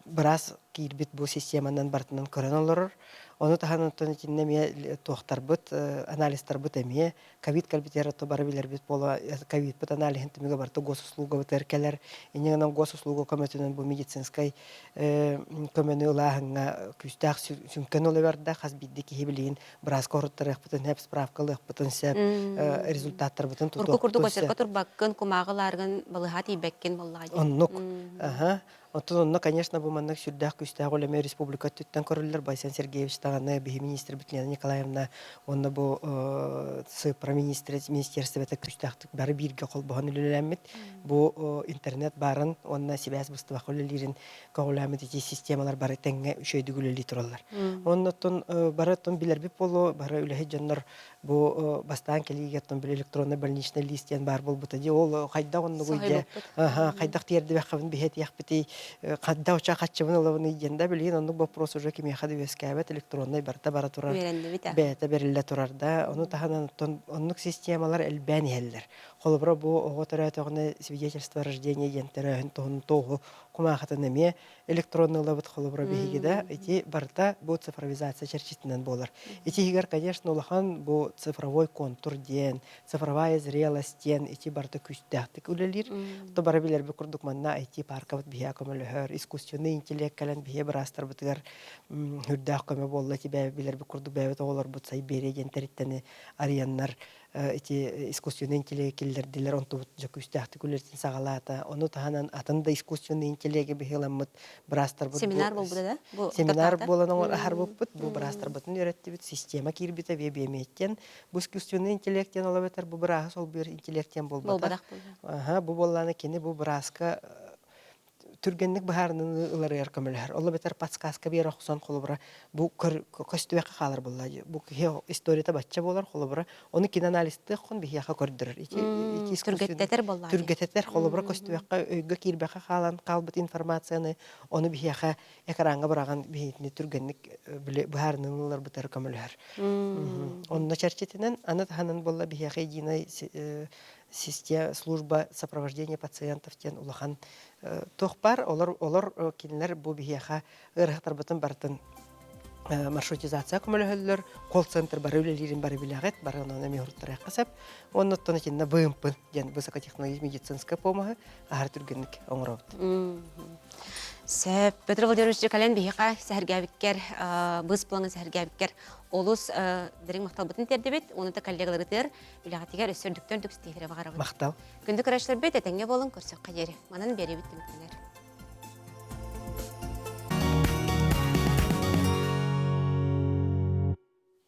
быраас киирбит бу системанан барытынан көрөн олорор. Ону таһынан оттон итиннэ эмиэ туохтарбыт, анализтарбыт эмиэ ковид кэлбитигэр ото бары билэрбит буола ковидпыт аналиһын түмүгэ барыта госуслугабытыгар кэлэр. Инньэ гынан госуслуга көмөтүнэн бу медицинскэй көмөнү ылааһыҥҥа күүстээх сүҥкэн үлэ барда. Хас биирдии киһи билигин бырааска оруттарыахпытын сөп, справка ылыахпытын сөп, результаттарбытын Урукку курдук тутуохпутун сөп. очерка турбаккын, кумааҕылааргын, балыһа тиийбэккин буоллаҕа дии. Оннук. Аха. Оттон онно, конечно, бу маннык сүрдээх күүстээх үлэми республика өттүттэн көрүллэр. Байсен Сергеевич даҕаны, биһи министрбит Лена Николаевна уонна бу ЦИПРА министерствота күүстээхтик бары бииргэ холбоһон үлэлээммит. Бу интернет баарын уонна сибээс быстыбакка үлэлиирин көҕүлээммит ити системалар бары тэҥҥэ үчүгэйдик үлэлии тураллар. Онно оттон бары оттон билэрбит буолуо, бары үлэһит дьоннор бу бастаан кэлиигэ оттон били электронный больничный лист диэн баар буолбута дии ол хайдах оннугуй дьэ хайдах тиэрдибэххибин биһэтиэхпитий хайдах оча хаччыбын ылабыный диэн да билигин оннук вопрос уже кимиэхэ да үөскээбэт электронный барыта бара турар бэйэтэ бэриллэ турар да ону таһынан оттон оннук системалар элбээн иһэллэр холобура бу оҕо төрөөтөҕүнэ свидетельство о рождении диэн төрөөһүн туһун туоһу кумаахытын эмиэ электронный ылабыт холобура биһиги да ити барыта бу цифровизация чэрчитинэн буолар. Ити иһигэр, конечно, улахан бу цифровой контур диэн, цифровая зрелость диэн ити барыта күүстээхтик үлэлиир. То бары билэрбит курдук манна IT-паркабыт биһиэхэ көмөлөһөр, искусственный интеллект кэлэн биһиэ быраастарбытыгар үрдээх көмө буолла ити билэрбит курдук бэйэбит оҕолорбут Сайберия диэн тэрилтэни арыйаннар ити искусственный интеллект киллэрдилэр, онтубут дьэ күүстээхтик үлэтин саҕалаата. Ону таһынан атын да искусственный интеллеги быһыыламмыт быраастарбыт Семинар буолбута да? Бу семинар буолан аһарбыппыт, бу быраастарбытын үөрэттибит, система киирбитэ биэмиэттэн. Бу искусственный интеллект диэн олобетер бу бырааһы солбуйар интеллект диэн буолбатах. Аха, бу буоллаана кини бу бырааска түргэнник быһаарыныыны ыларыгар көмөлөһөр. Ол эбэтэр подсказка биэрэ охсон холобура бу көстүбэккэ хаалар буолла. Бу киһи историята бачча буолар холобура ону киноанализтыах хон биһиэхэ көрдөрөр. Ити Түргэттэтэр буолла. Түргэтэтэр холобура көстүбэккэ өйгө киирбэккэ хаалан хаалбыт информацияны ону биһиэхэ экраҥҥа быраҕан биһиэтини түргэнник быһаарыныыны ыларбытыгар көмөлөһөр. Онно чэрчитинэн аны таһынан буолла биһиэхэ единый система служба сопровождения пациентов диэн улахан туох баар олор олор кинилэр бу биһиэхэ ыарахаттарбытын барытын маршрутизация көмөлөһөллөр колл-центр бары үлэлиирин бары билэҕит бары онон эмиэ уруттарыахха сөп уонна оттон итиннэ ВМП диэн высокотехнологическая медицинская помощь аһары түргэнник оҥоробут. Сөп. Петр Владимирович кэлэн биһиэхэ сэһэргээбиккэр, быыс булаҥын сэһэргээбиккэр олус дириҥ махталбытын тиэрдибит. Уонна да коллегаларытыгар үлэҕитигэр өссө үрдүктэн үрдүк ситиһиилэри баҕарабыт. Махтал. Күндү көрөөччүлэрбит этэҥҥэ буолун көрсөххө диэри. Манан биэрэбит түмүктэнэр.